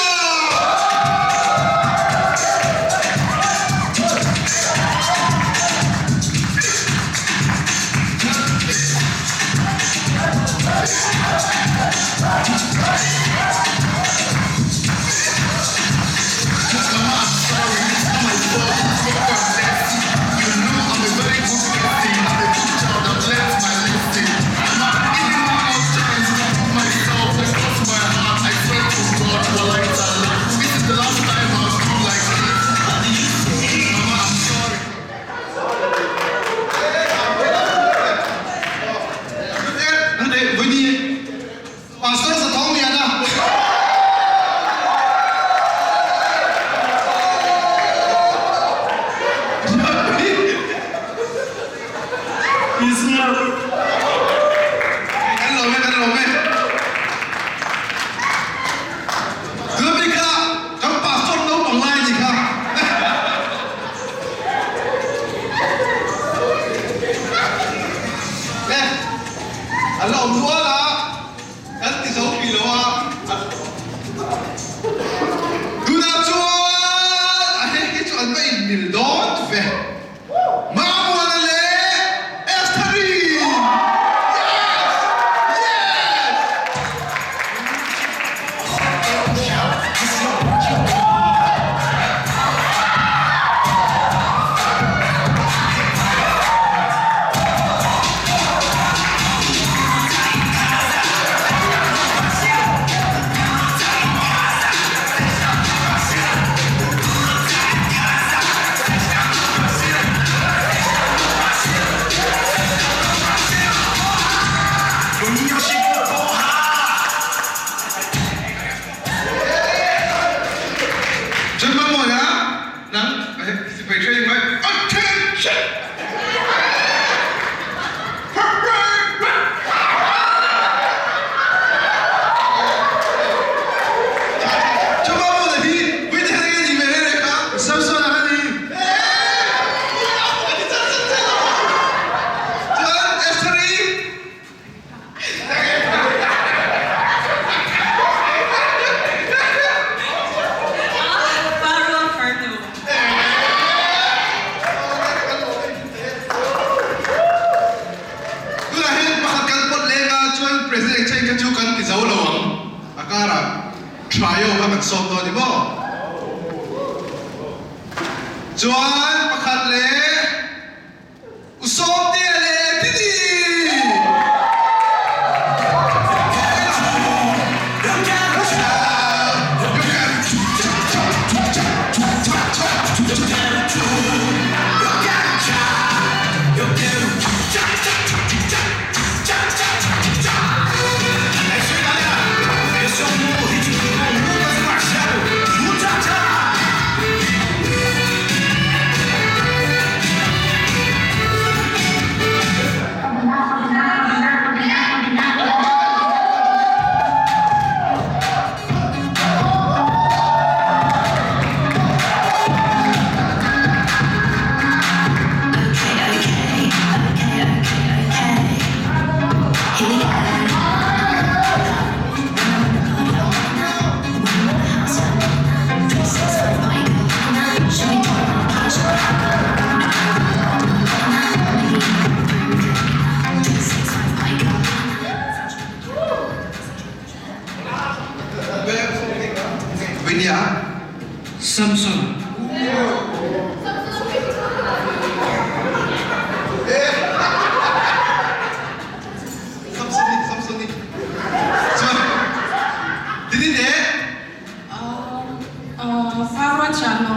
Pastor Zathawng Liana. Kan lawm e, kan lawm e. Tuna kha kan pastor naupang lai a ni kha. E, an la awm nual a. Kan ti zo pi lo a, tunah chuan a hei hi chu an va inmil dawn ve. Mamuana leh Estheri! Yes! Yes! Chuan Mamawia nang sipai training mai attention! Tunah hian pakhat kan pawt leng a, chuan President Exchange kha chu kan ti zo lo ang. A karah trio kha kan sawm dawn ni maw? Chuan pakhat leh U Sawmtea leh Didi! Samson. Samsoni Samsoni chuan Dini te. Farwa Chano.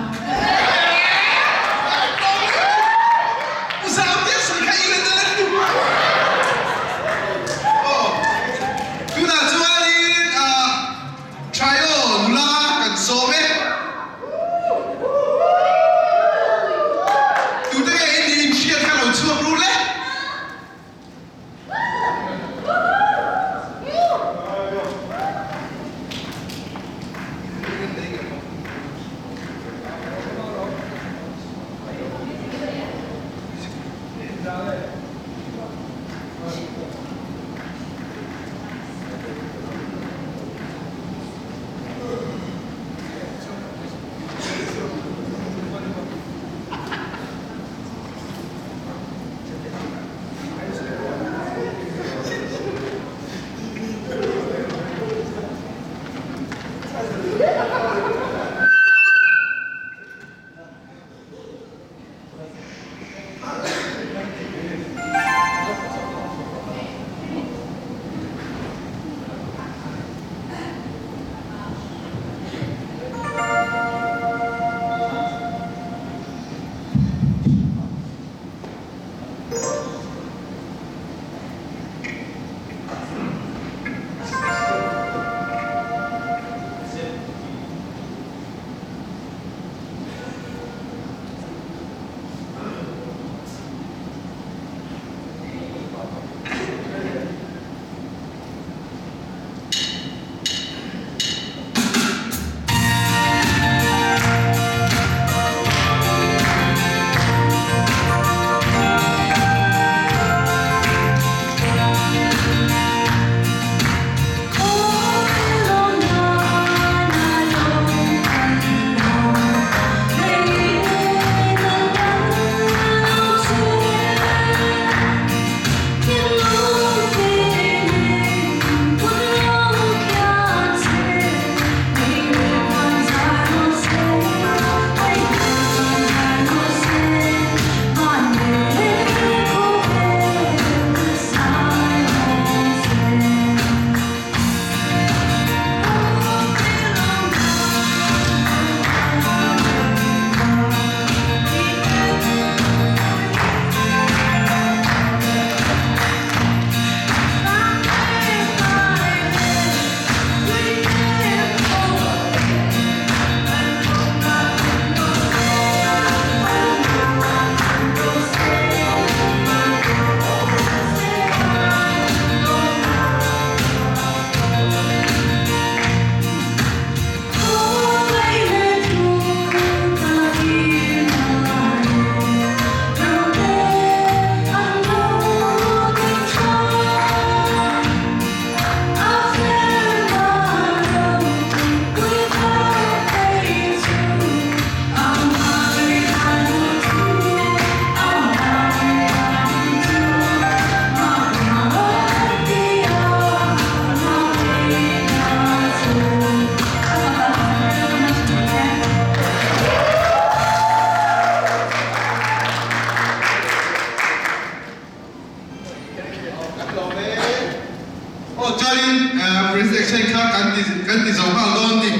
Aw chuanin President Exchange kha kan ti kan ti zo nghal dawn ni,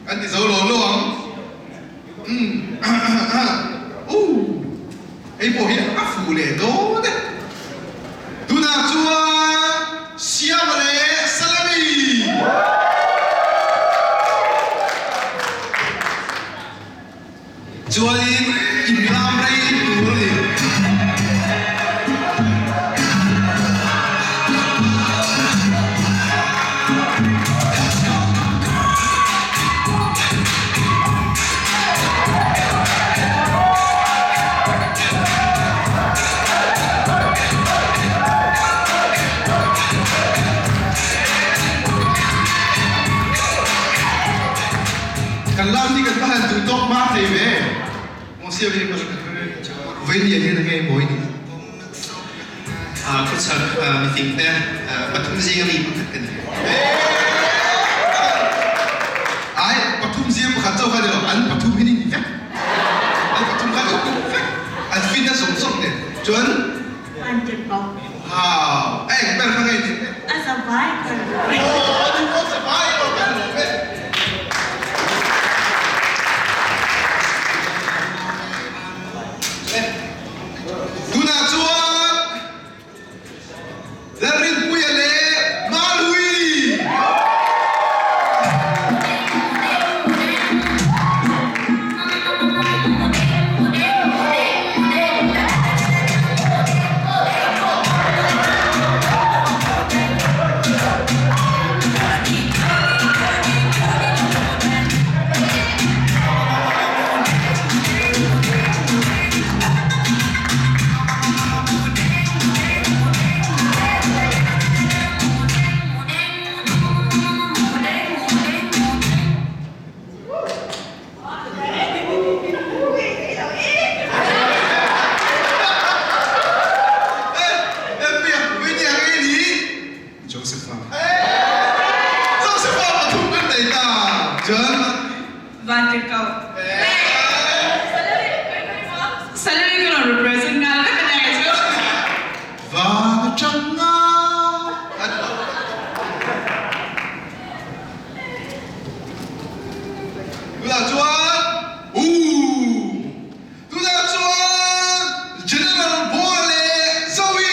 kan ti zo lo lo ang. Umm uh hei pawh hi a fuh leh dawn e. Tunah chuan Siama leh Salami. Chuanin inlam rei tur a ni. Kan lam hi kan va han duh tawk hma thei ve. Mosia hi Vawinia hian a ngei mawi ni. Khawchhak mifing te pathum zinga mi pakhat ka ni. Ai, pathum zing pakhat chauh kha ni lo, an pathum hi ni vek. An pathum kha an uk vek. An fit a zawng zawng nen. Chuan. An tirh bawk. Wow, a eng ber kha ngei ni. A zavai ka lo. Aw, a ni pawh zavai erawh kan lawm e. Tunah chuan Lalrinpuia leh Malui. Josepha. Josepha pathum kan nei ta. Chuan. Vantirhkoh. Salary ka rawn represent nghal vek a nia chu. Van atanga an lo. Tunah chuan Ooh! Tunah chuan General Bora leh Zoe!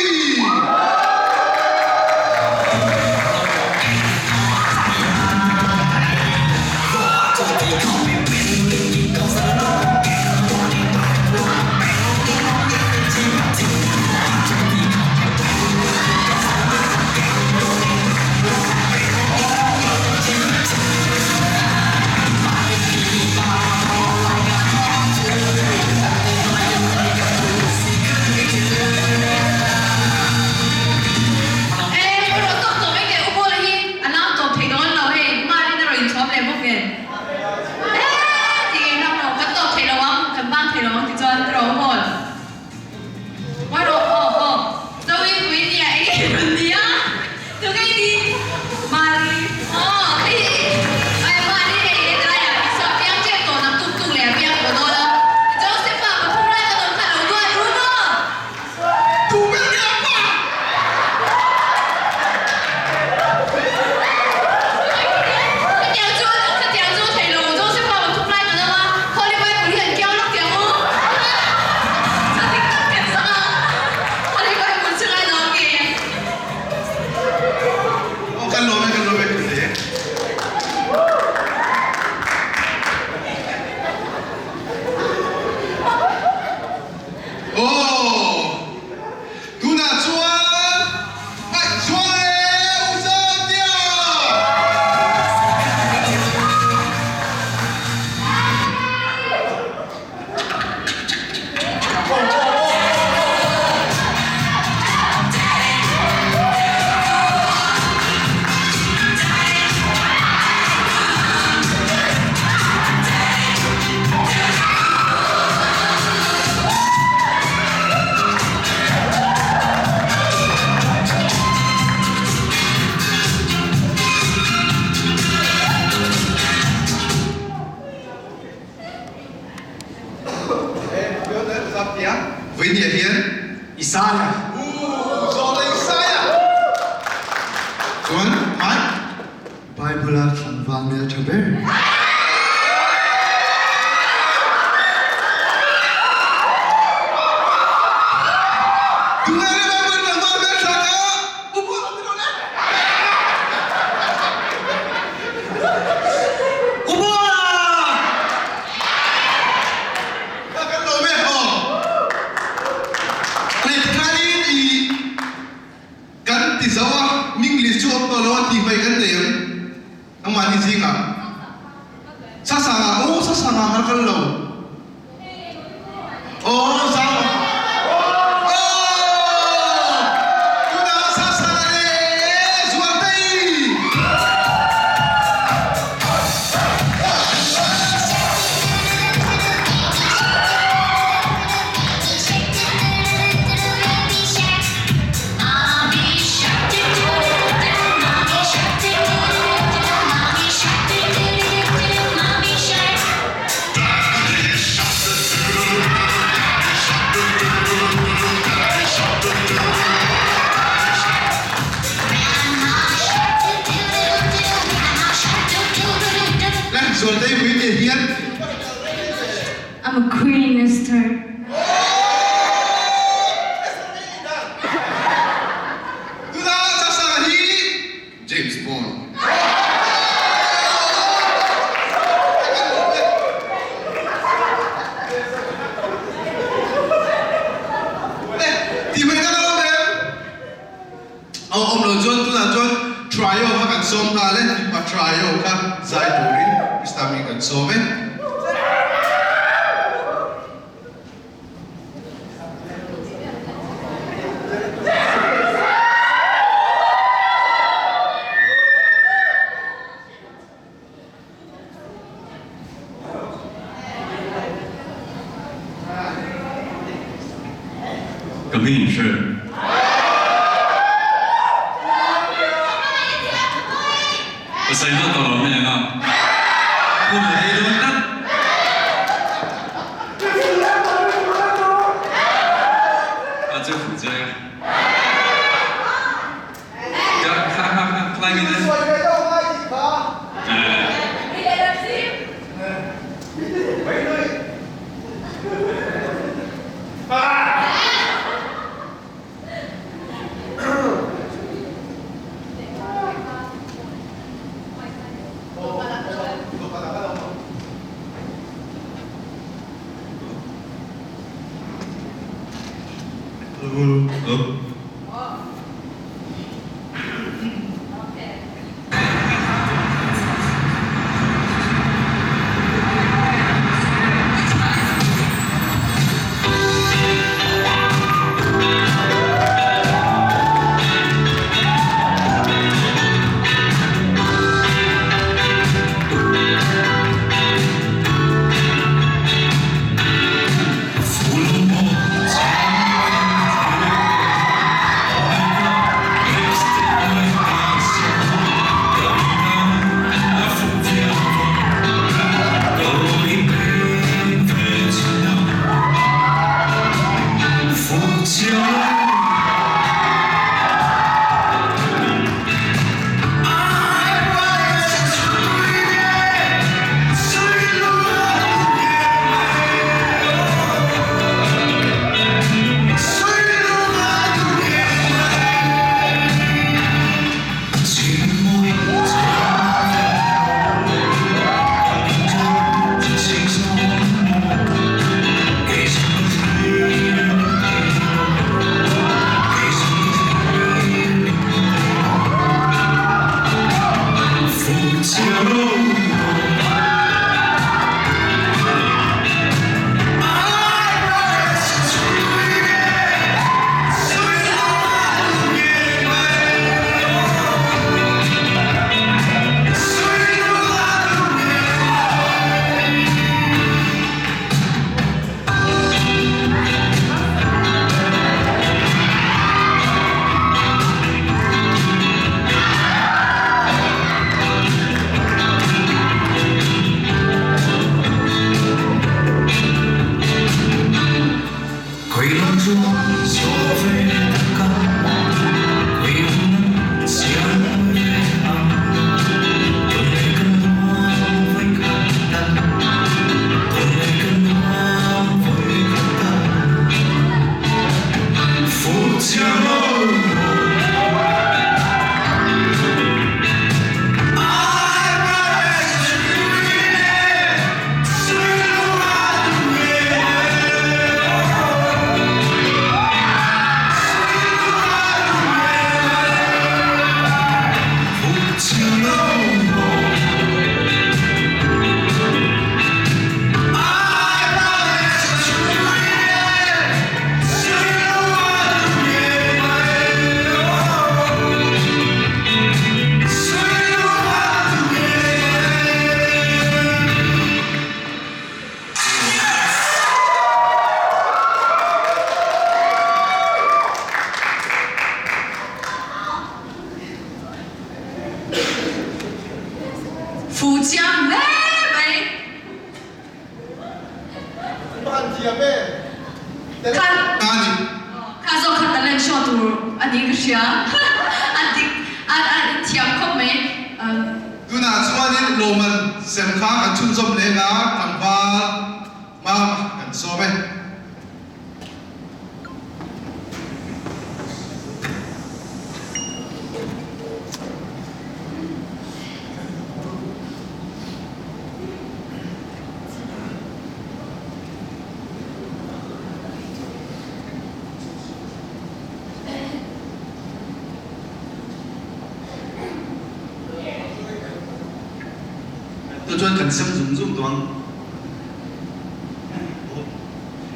Tu ber nge a pa? Aw kan lawm e kan lawm e kan le. Aw tunah chuan Ngaihzual e u Zania. Vawinia hian Isaiah. U Zawlei Isaiah. Chuan Mike? Bible-a tlangval hmeltha ber. Tunge le Bible tlangval hmeltha kha u bual a ti lo le? U buala! Ka kan lawm e aw. Ani tikhanin i kan ti zo a, Minglish chu awm tawh lo a tih hmai kan nei ang. Amahni zingah Sasanga aw Sasanga kha kal lo aw Zau aw tunah Sasanga le Zualtei. Zualtei vui te hian. I'm a queen, Esther. Tunah Sasa hi James Bond. Ti mai na lo em? Aw awm lo chuan tunah chuan trio kha kan sawm nghal e, mipa trio kha zai turin Krista mi kan sawm e. Ka hming in hre. Ka sawi zawk tawh lo mai ang a. Hun a rei dawn tlat. A chu fuh che. Ka kha kha kha khlai min le. Hello. Fu chiang hle mai. Kha kha zawk kha talent show tur a ni ka hria a dik a a thiam khawp mai. Tunah chuanin lawmman sem kha kan chhunzawm leh a, tlangval hma kan sawm e. Chu chuan kan sem zung zung tawh ang.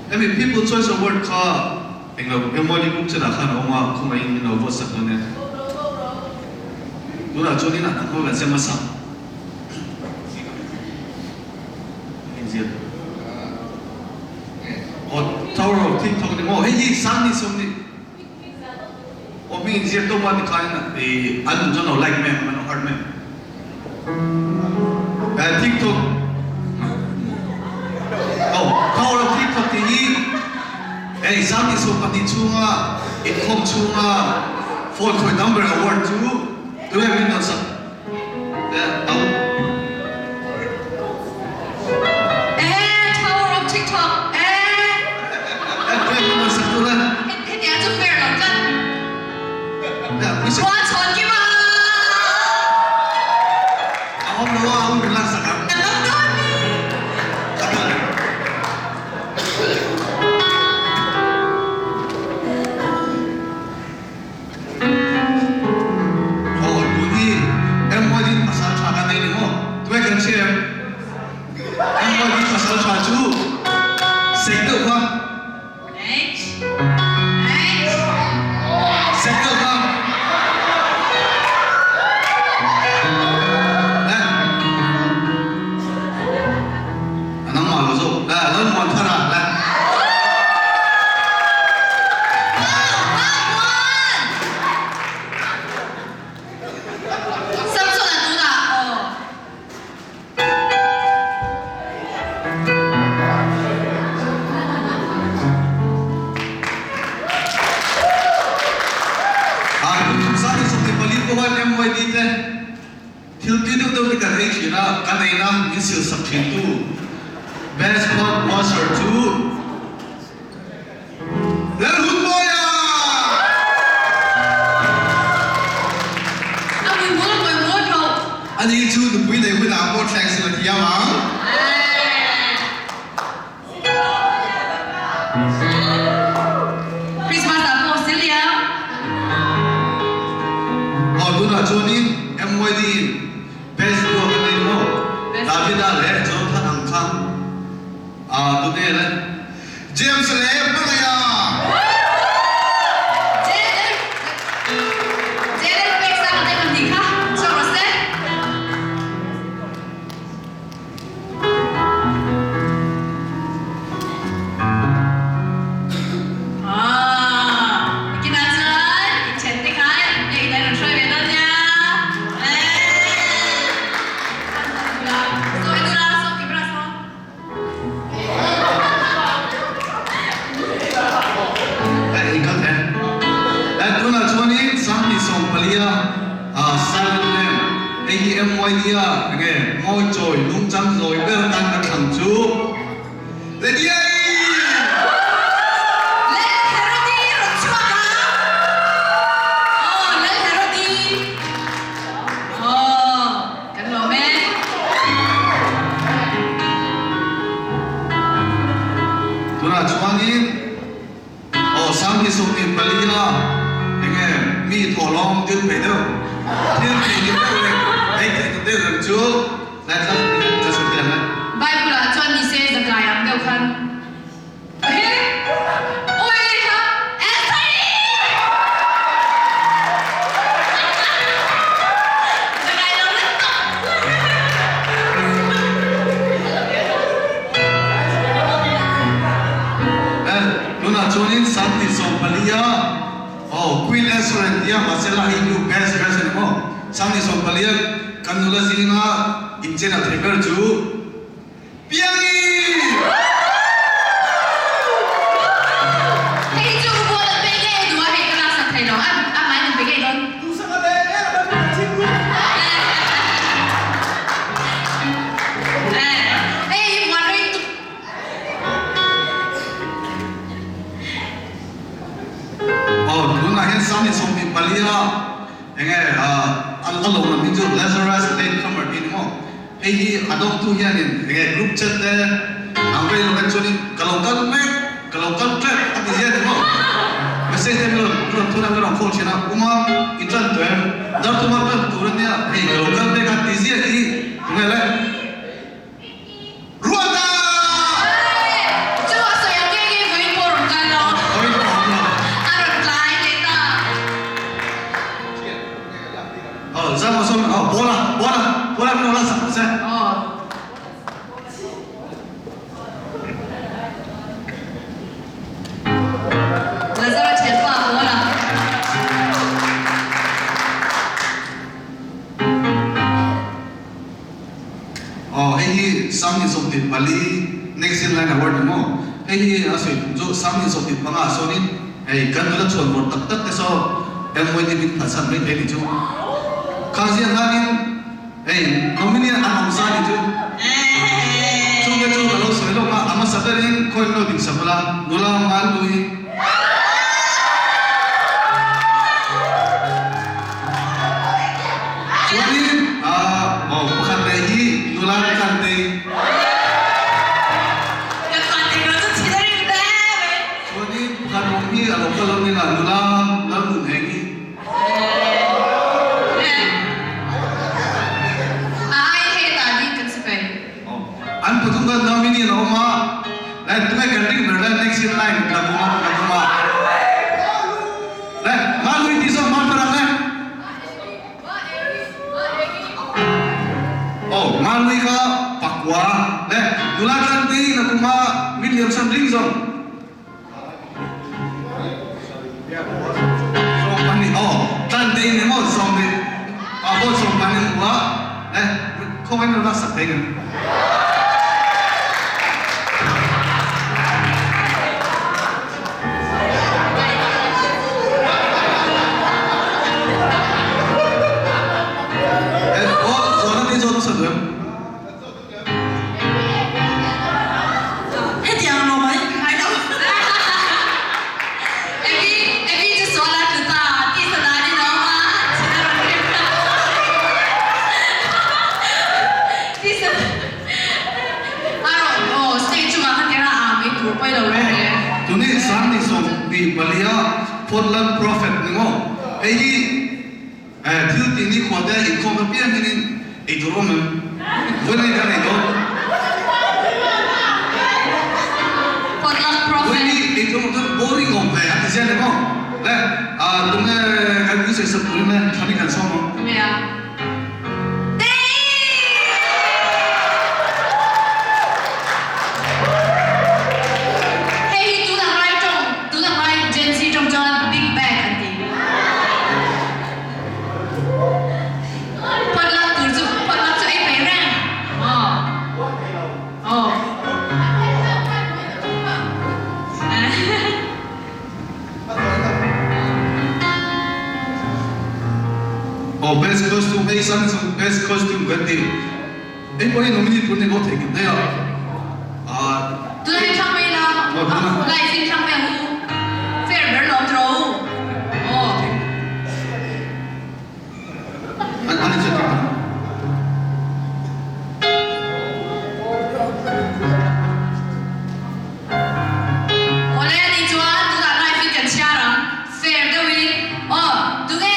Hemi People Choice Award kha englo MYD group chenah khan a awm a, khawngaihin min lo vote sak dawn e. Tunah chuan inah kan ho kan sem hmasa. Aw Tower of TikTok ni maw hei hi Sanni sawmni aw hming inzir tawp a tikhan an duh chuan lo like mai ang an lo heart mai ang. TikTok aw Tower of TikTok tih hi hei Sanni 12 chhunga inkhawm chhunga phone khawih tam ber award chu tunge min rawn sak. Eh, Tower of TikTok eh. Hetiang chu fair lo tlat. Rual chhawn kim a. Kan lo dawn ni. Aw tun hi MYD pasal tha kan nei ni maw? Tunge kan hria em? MYD pasal tha chu sek deuh kha. Sek deuh kha. Eh. A nangmah lo zawk. Eh, Lalmuan thar a. Le. Samson a tunah aw. A kum 24 pawh hian MYD te Thil tui deuh deuh te kan ei thin a, kan eina min sil sak thin tu Best Pot Washer chu Lalhunmawia! A mui mawi mawi mawi tho. Ani chu nupui nei hunah pawh thleng sil a thiam ang. Christmas ah pawh sil liam. Aw tunah chuanin MYD in best duo kan nei maw? Davida leh Jonathan ang kha tunge le? James leh Hmangaiha! Jaden pek sang te pahnih kha chhuak rawh se. Kinah chuan i ṭhen te kha biakinn ah rawn hruai ve dawn nia. Sawi dura, saw ki bra saw. Tunah chuanin 24 a silent lamp hei hi MYD a enge ngawi chawi nungchang zawi ber atan ka thlang chu Lydia-i! Lal Herodi rawn chhuak a! Aw Lal Herodi! Aw kan lawm e. Tunah chuanin. Aw 24 a enge mi thawhlawm dil thei deuh thil tih ni deuh reng ei theih ta deuh reng chu tlai thla ka sawi thei ang e. Bible ah chuan ni se zakai ang deuh khan he oi ha Esther i zakai lo lutuk. Tunah chuanin 24 a aw Queen Esther tia mahse la hei chu best dress a ni maw? 24 a kan nula zinga. inchen a thei ber chu Piangi! Hei chu u bual an pe ngei duh a, hei ka laksak thei lo, a amahin an pe ngei dawn. Duhsak a leh em a kan chim ru. Hei hi muan rei tuk. Aw tunah hian Sangni 24 a enge a lo lam hi chu Lazarus Latecomer tih a ni maw? Hei hi a dawngtu hianin enge group chat te ang vei lo khan chuanin ka lo kal mek, ka lo kal tep a ti ziah a ni maw? Message te min rawn thun a, min rawn call thin a, Uma i tan tawh em? Dartuma tan tur a nia, hei ka lo kal mek a ti ziah hi tunge le? Ruata! Chu a sawi ang nge nge vawiin pawh a rawn kal lo. Vawiin pawh a rawn kal lo. A rawn tlai leh ta. Aw zam aw sawm aw bola bola bola min la sak se. Aw. Lazara thianpa bola. Aw hei hi 24 next in line award ni maw? Hei hi a sawi tum chu 25 ah sawnin hei kan nula chhuan vawr tak tak te saw MYD min phatsan mai thei ni chu. Kha ziah khanin hei nominee an awm sa ni chu. Chungte chu ka lo sawi lawk a, a hmasa berin khawi lo ding sak ula nula Malui. Chuanin aw pakhat leh hi nula Tlantei. Ka Tlantei rawh chu chhin a ring hle mai. Chuanin pakhat rawng hi a lo kal lo nia nula Lalnunhengi. A ai hei ta ding kan si pei. An pathum khan nominee an awm a, lai tunge kan ring ber lai next in line la bum a la bum a. Lai Malui tih zawk hman parak le. Aw Malui kha pakua le nula tlan te in a kum a min liam san ring zawng. Sawm aw tlan te in emaw sawm leh a vote 12 hmu a le khawngaih in rawn laksak thei ngem. Aw zawhna te zawt nasa duh em? Hetiang lo mai ngai lo. Evi, Evi chu sual a tlu ta, tisa dan in a awm a, chhin a rawn rim ta. Tisa a rawn aw stage chungah kha tira a mai tur pawi lo reng reng. Tuni 24 Portland Prophet ni maw? Hei hi Eh, thil tih ni khua te inkhawm na piang hian in ei tur awm em? Vawiin hi kan ei dawn. Potluck prophet. Vawiin hi ei tur awm chuan boring awm ve a ti ziah ni maw? Le, ah tunge kan insawi sak turin le thlan hi kan sawm ang. Tunge a? Hei hi tunah ngai tawng, tunah ngai Gen Z tawng chuan Big Bang an ti. Potluck tur chu potluck chu ei mai reng. Aw. Aw. Aw best costume hei san chu best costume kan ti. Hei pawh hi nominee tur ni lo thei ngei daih a. Ah. Tunah hian thlang mai ila. Live in thlang mai ang u. Fair ber lawm tawh u. Aw. An an in check ang. Awle ani chuan tunah live in kan chhiar ang. Fair deuhin aw tunge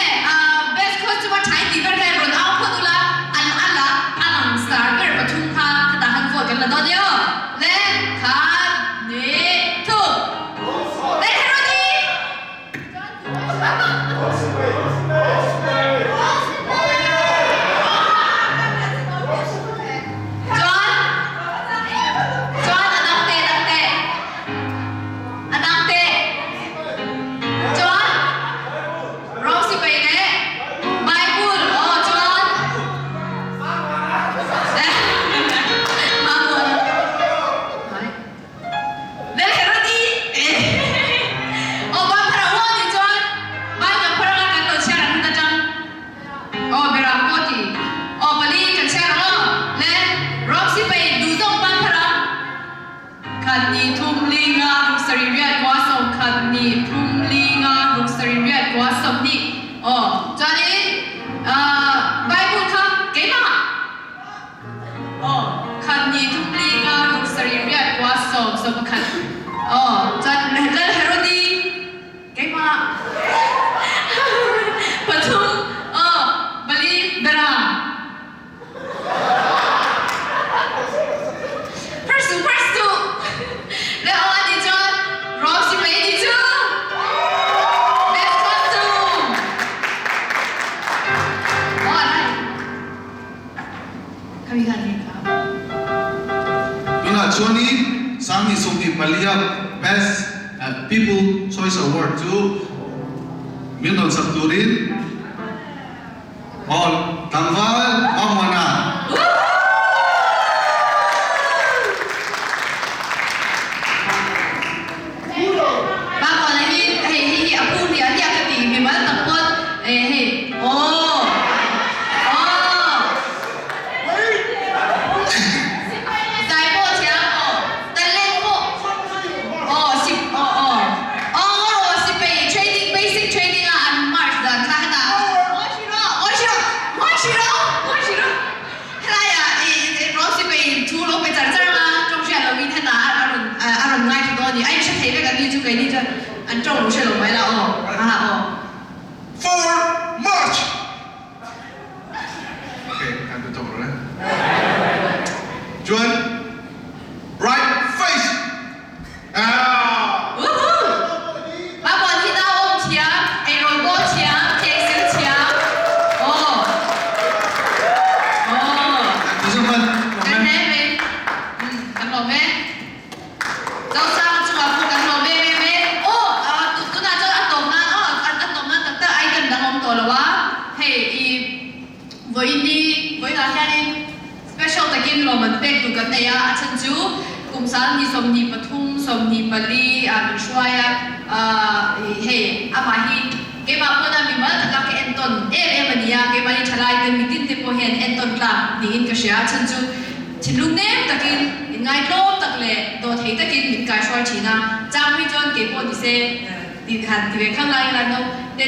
best costume a tha i tih ber kha rawn au phawt ula an a la a lang star ber pathum kha khatah han vote kan la dawn nia aw le khat hnih thum. Khami khan hei kha. Tunah chuanin 2024 a Best People Choice Award chu min rawn sak turin Aw tlangval Mamwana. Mamwana hi hei hi hi a pu hliah hliah ka ti mimal tak pawn eh hei aw aw zai pawh thiam aw talent pawh aw sip aw aw aw aw sipei training basic training a an march dan kha hetah Helaiah i Rosy pei thu lo pe char char anga tawng hriat loin hetah a rawn a rawn ngaithla dawn a ni. A inhre thei vek an ni chu keini chuan an tawng lo hre lo mai la aw aha aw. For March! Ok, kan tu tawk rawh le. Chuan Bright Face! Ah! Woohoo! Babuan hi nau awm thiam, eirawn bawl thiam, keksil thiam. Aw. Aw. Kan hle mai. Umm, kan lawm e. Zosanga chungah pawh kan lawm em em e. Aw, tunah chuan a tawp nan, aw, a tawp nan tak tak item dang a awm tawh lo a. Hei, i vawiin vawiinah hianin Special takin lawm an pek tur kan nei a, a chhan chu kum 2023, 24 ah min hruai a, hei amah hi keimah pawna mimal taka ka entawn em em a ni a, keimahni thalai te mitin te pawh hian entawn tlak niin ka hria, a chhan chu thinlung nem takin inngaihtlawm tak leh dawhthei takin min kaihruai thin a, chang phei chuan keipawh ni se tih han ti ve khang lai ila no te.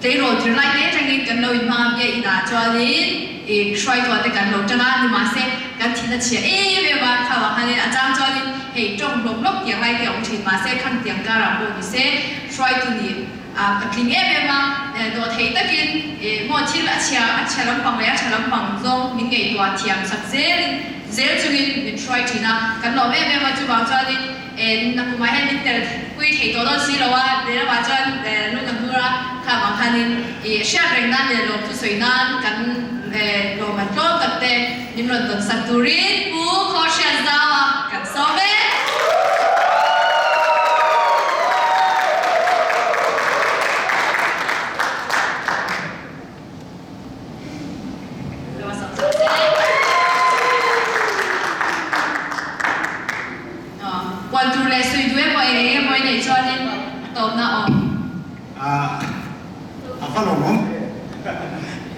Tleirawl tir lai te atangin kan lo inhmang a, bia inah chuanin i hruaituah te kan lo tang a, nimahse kan thihna chhia em em a, kha vang khanin a chang chuanin hei tawng hlawk hlawk tiang lai te a awm thin, mahse khang tiang karah pawh ni se hruaitu nih a tling em em a, dawhthei takin i maw thil a chhia a chhia lampang leh a tha lampang zawng min ngaihtuah thiam sak zelin zel chungin min hruai thin a, kan lawm em em a, chuvang chuanin. En a kumah hian min tel pui thei tawh dawn si lo a, lehlamah chuan lu kan hur a, kha vang khanin i hriat reng nan leh lawmthu sawi nan kan lawm an tlawm tak te min rawn dawn sak turin Pu Khawhriatzaua kan sawm e. Puan tur leh sui duh emaw eng eng emaw i neih chuanin a tawpna a awm. A va lawmawm.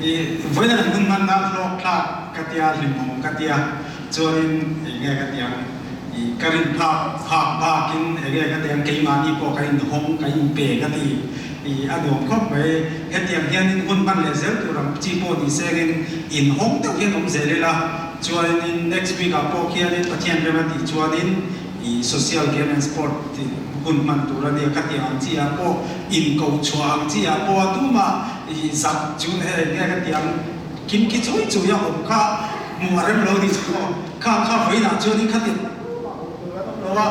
I vawiin an hun hmanna hlawk thlak ka tia, hlimawm ka tia, chuanin eng nge ka ti ang, i ka rin phak phak bakin eng nge ka ti ang, keimahni pawh ka inhawng, ka inpe ka ti. I a nuam khawp mai. Hetiang hianin hun hman leh zel tur ang chi pawh ni sengin inhawng deuh hian awm zel ila, chuanin next week ah pawh khianin Pathian rem a tih chuanin i social game and sport tih hun hman tur a nia. Khatiang ang chi ah pawh inkoh chhuah ang chi ah pawh a tumah i zak chu hei nge ka ti ang kim ki chui chui a awm kha hmuh a rem lo ni chu aw. Kha kha vawiinah chuanin khatiang ang tumah awm tur an awm lo a,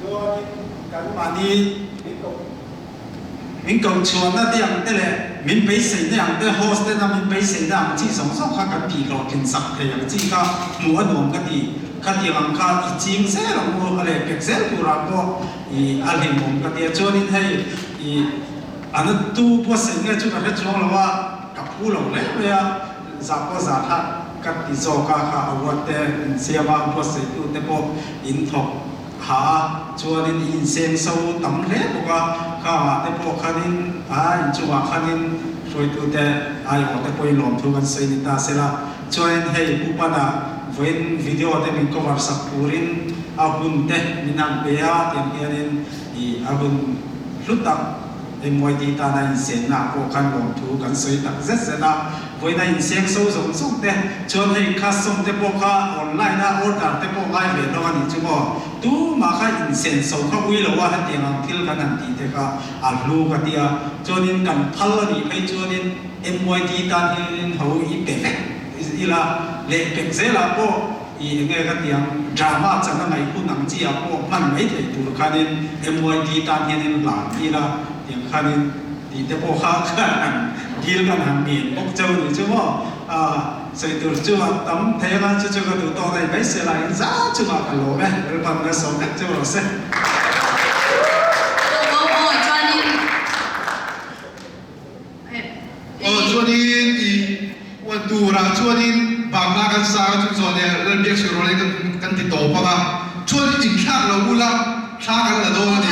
chuanin kan mahni min koh Min ko chhuahna te ang te leh min beiseina ang te, host tena min beiseina ang chi zawng zawng kha kan tih hlawhtlin sak thei ang chi kha hmuh a nuam ka ti. Khatiang ang kha i ching zel ang u, a leh pek zel turah pawh i a hlimawm ka ti a. Chuanin hei i a na tu buatsaih nge chu ka hre chuang lo a, ka phu lo hle mai a, zah pawh zah thlak ka ti zawk a, kha award te insiam a buatsaihtu te pawh in thawk. Ha a, chuanin i inseng so tam hle bawk a, khangah te pawh khanin a inchungah khanin hruaitute aiawh te pawhin lawmthu kan sawi ni ta sela, chuanin hei Pu Pana vawiin video te min cover sak turin a hun te min han pe a, tiang hianin i a hun hlu tak MYD tana insenna ah pawh khan lawmthu kan sawi tak zet zet a. Vawiina inseng so zawng zawng te chuan hei custom te pawh kha online a order te pawh ngai ve hlawm a nih chu maw? Tumah kha insen so kha ui lo a hetiang ang thil kan han tih te kha a hlu ka ti a, chuanin kan phal a nih phei chuanin MYD tan hianin ho i pe vek ila leh pek zelah pawh i enge ka ti ang drama chan a ngaih hun ang chi ah pawh hman mai theih tur khanin MYD tan hianin hlan ila tiang khanin Tih te pawh kha kan han dil kan han ngen bawk cheu ni chu maw. Sawi tur chu a tam thei anga chu chu ka duh tawk daih mai se la in za chungah ka lawm e, Lalpan na sawm vek chu rawh se. Aw aw chuanin Aw chuanin i uan turah chuanin bangla kan sang a chu chuan e Lalbiakchhirrawlh in kan ti tawp anga chuan inthlak lo ula thla kan la dawn a ni.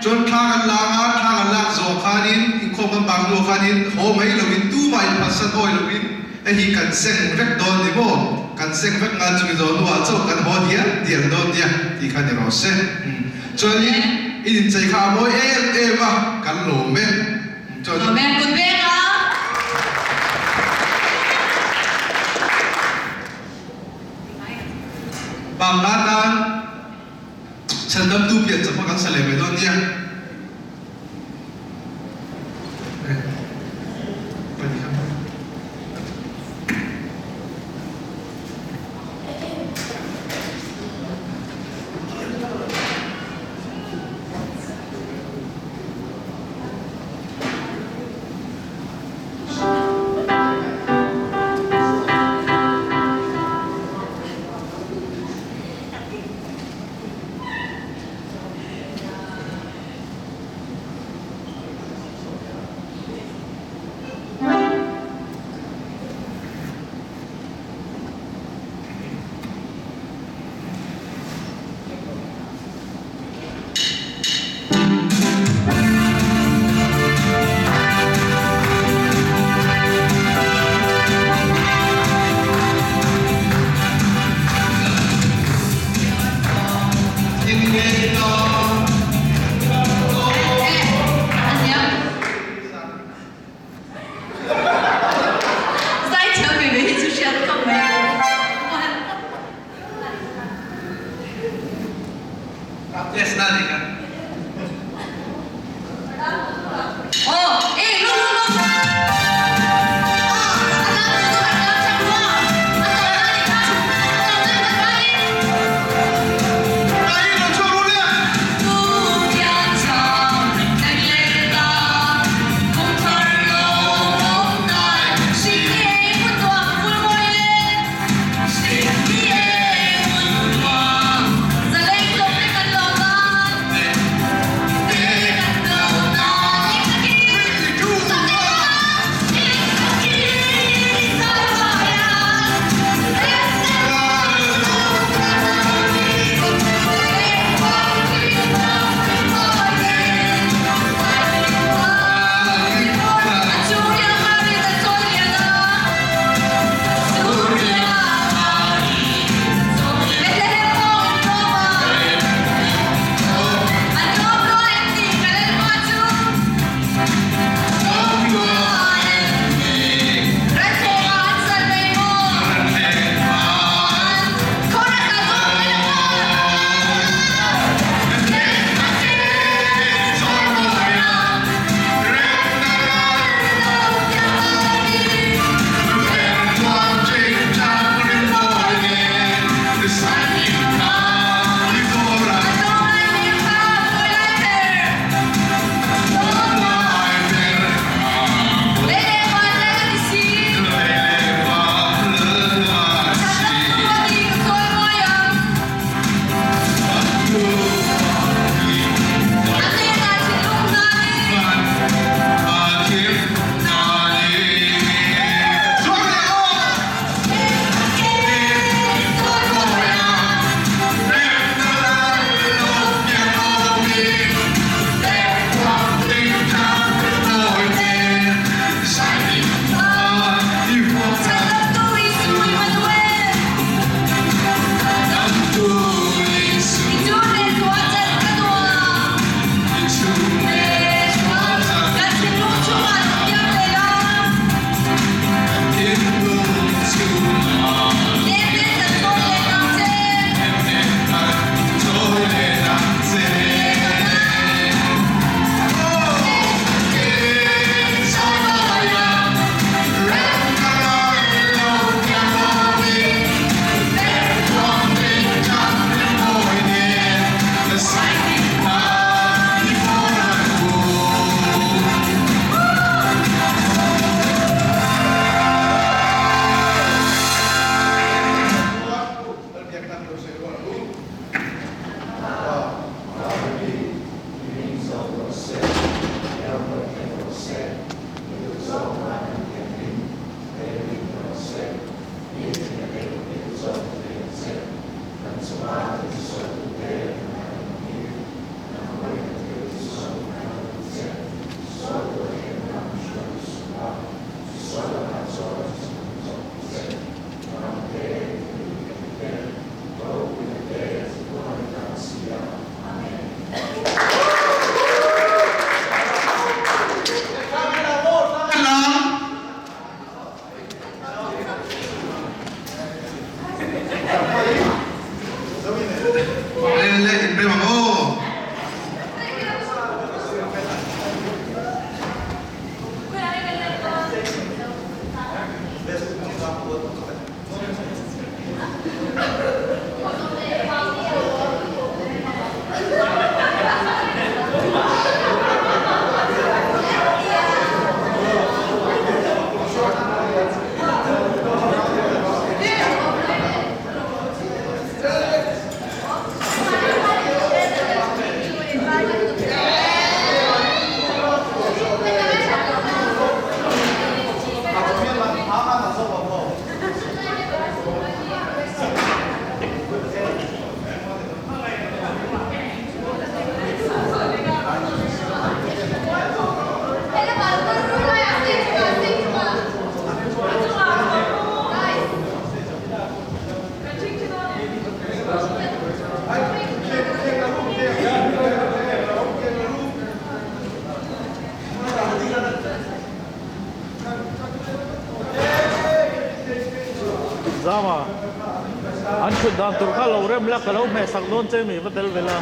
Chuan thla kan la anga thla kan lak zawh khanin inkhawm kan bang hnuah khanin haw mai loin tumah inphatsan awi loin hei hi kan seng vek dawn ni maw? Kan seng vek ngal chumi zawh hnuah chauh kan haw dial dial dawn nia tih kha ni rawh se. Chuanin in inchei kha a mawi em em a, kan lawm e. Chuan. Lawm e, kut veng a. Bangla tan chhandamtu pian chawp a kan sa leh mai dawn nia. Zama, an thut dan tur kha lo rem la ka lo hmeh sak dawn che mi va tel ve la.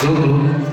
Hello, hello.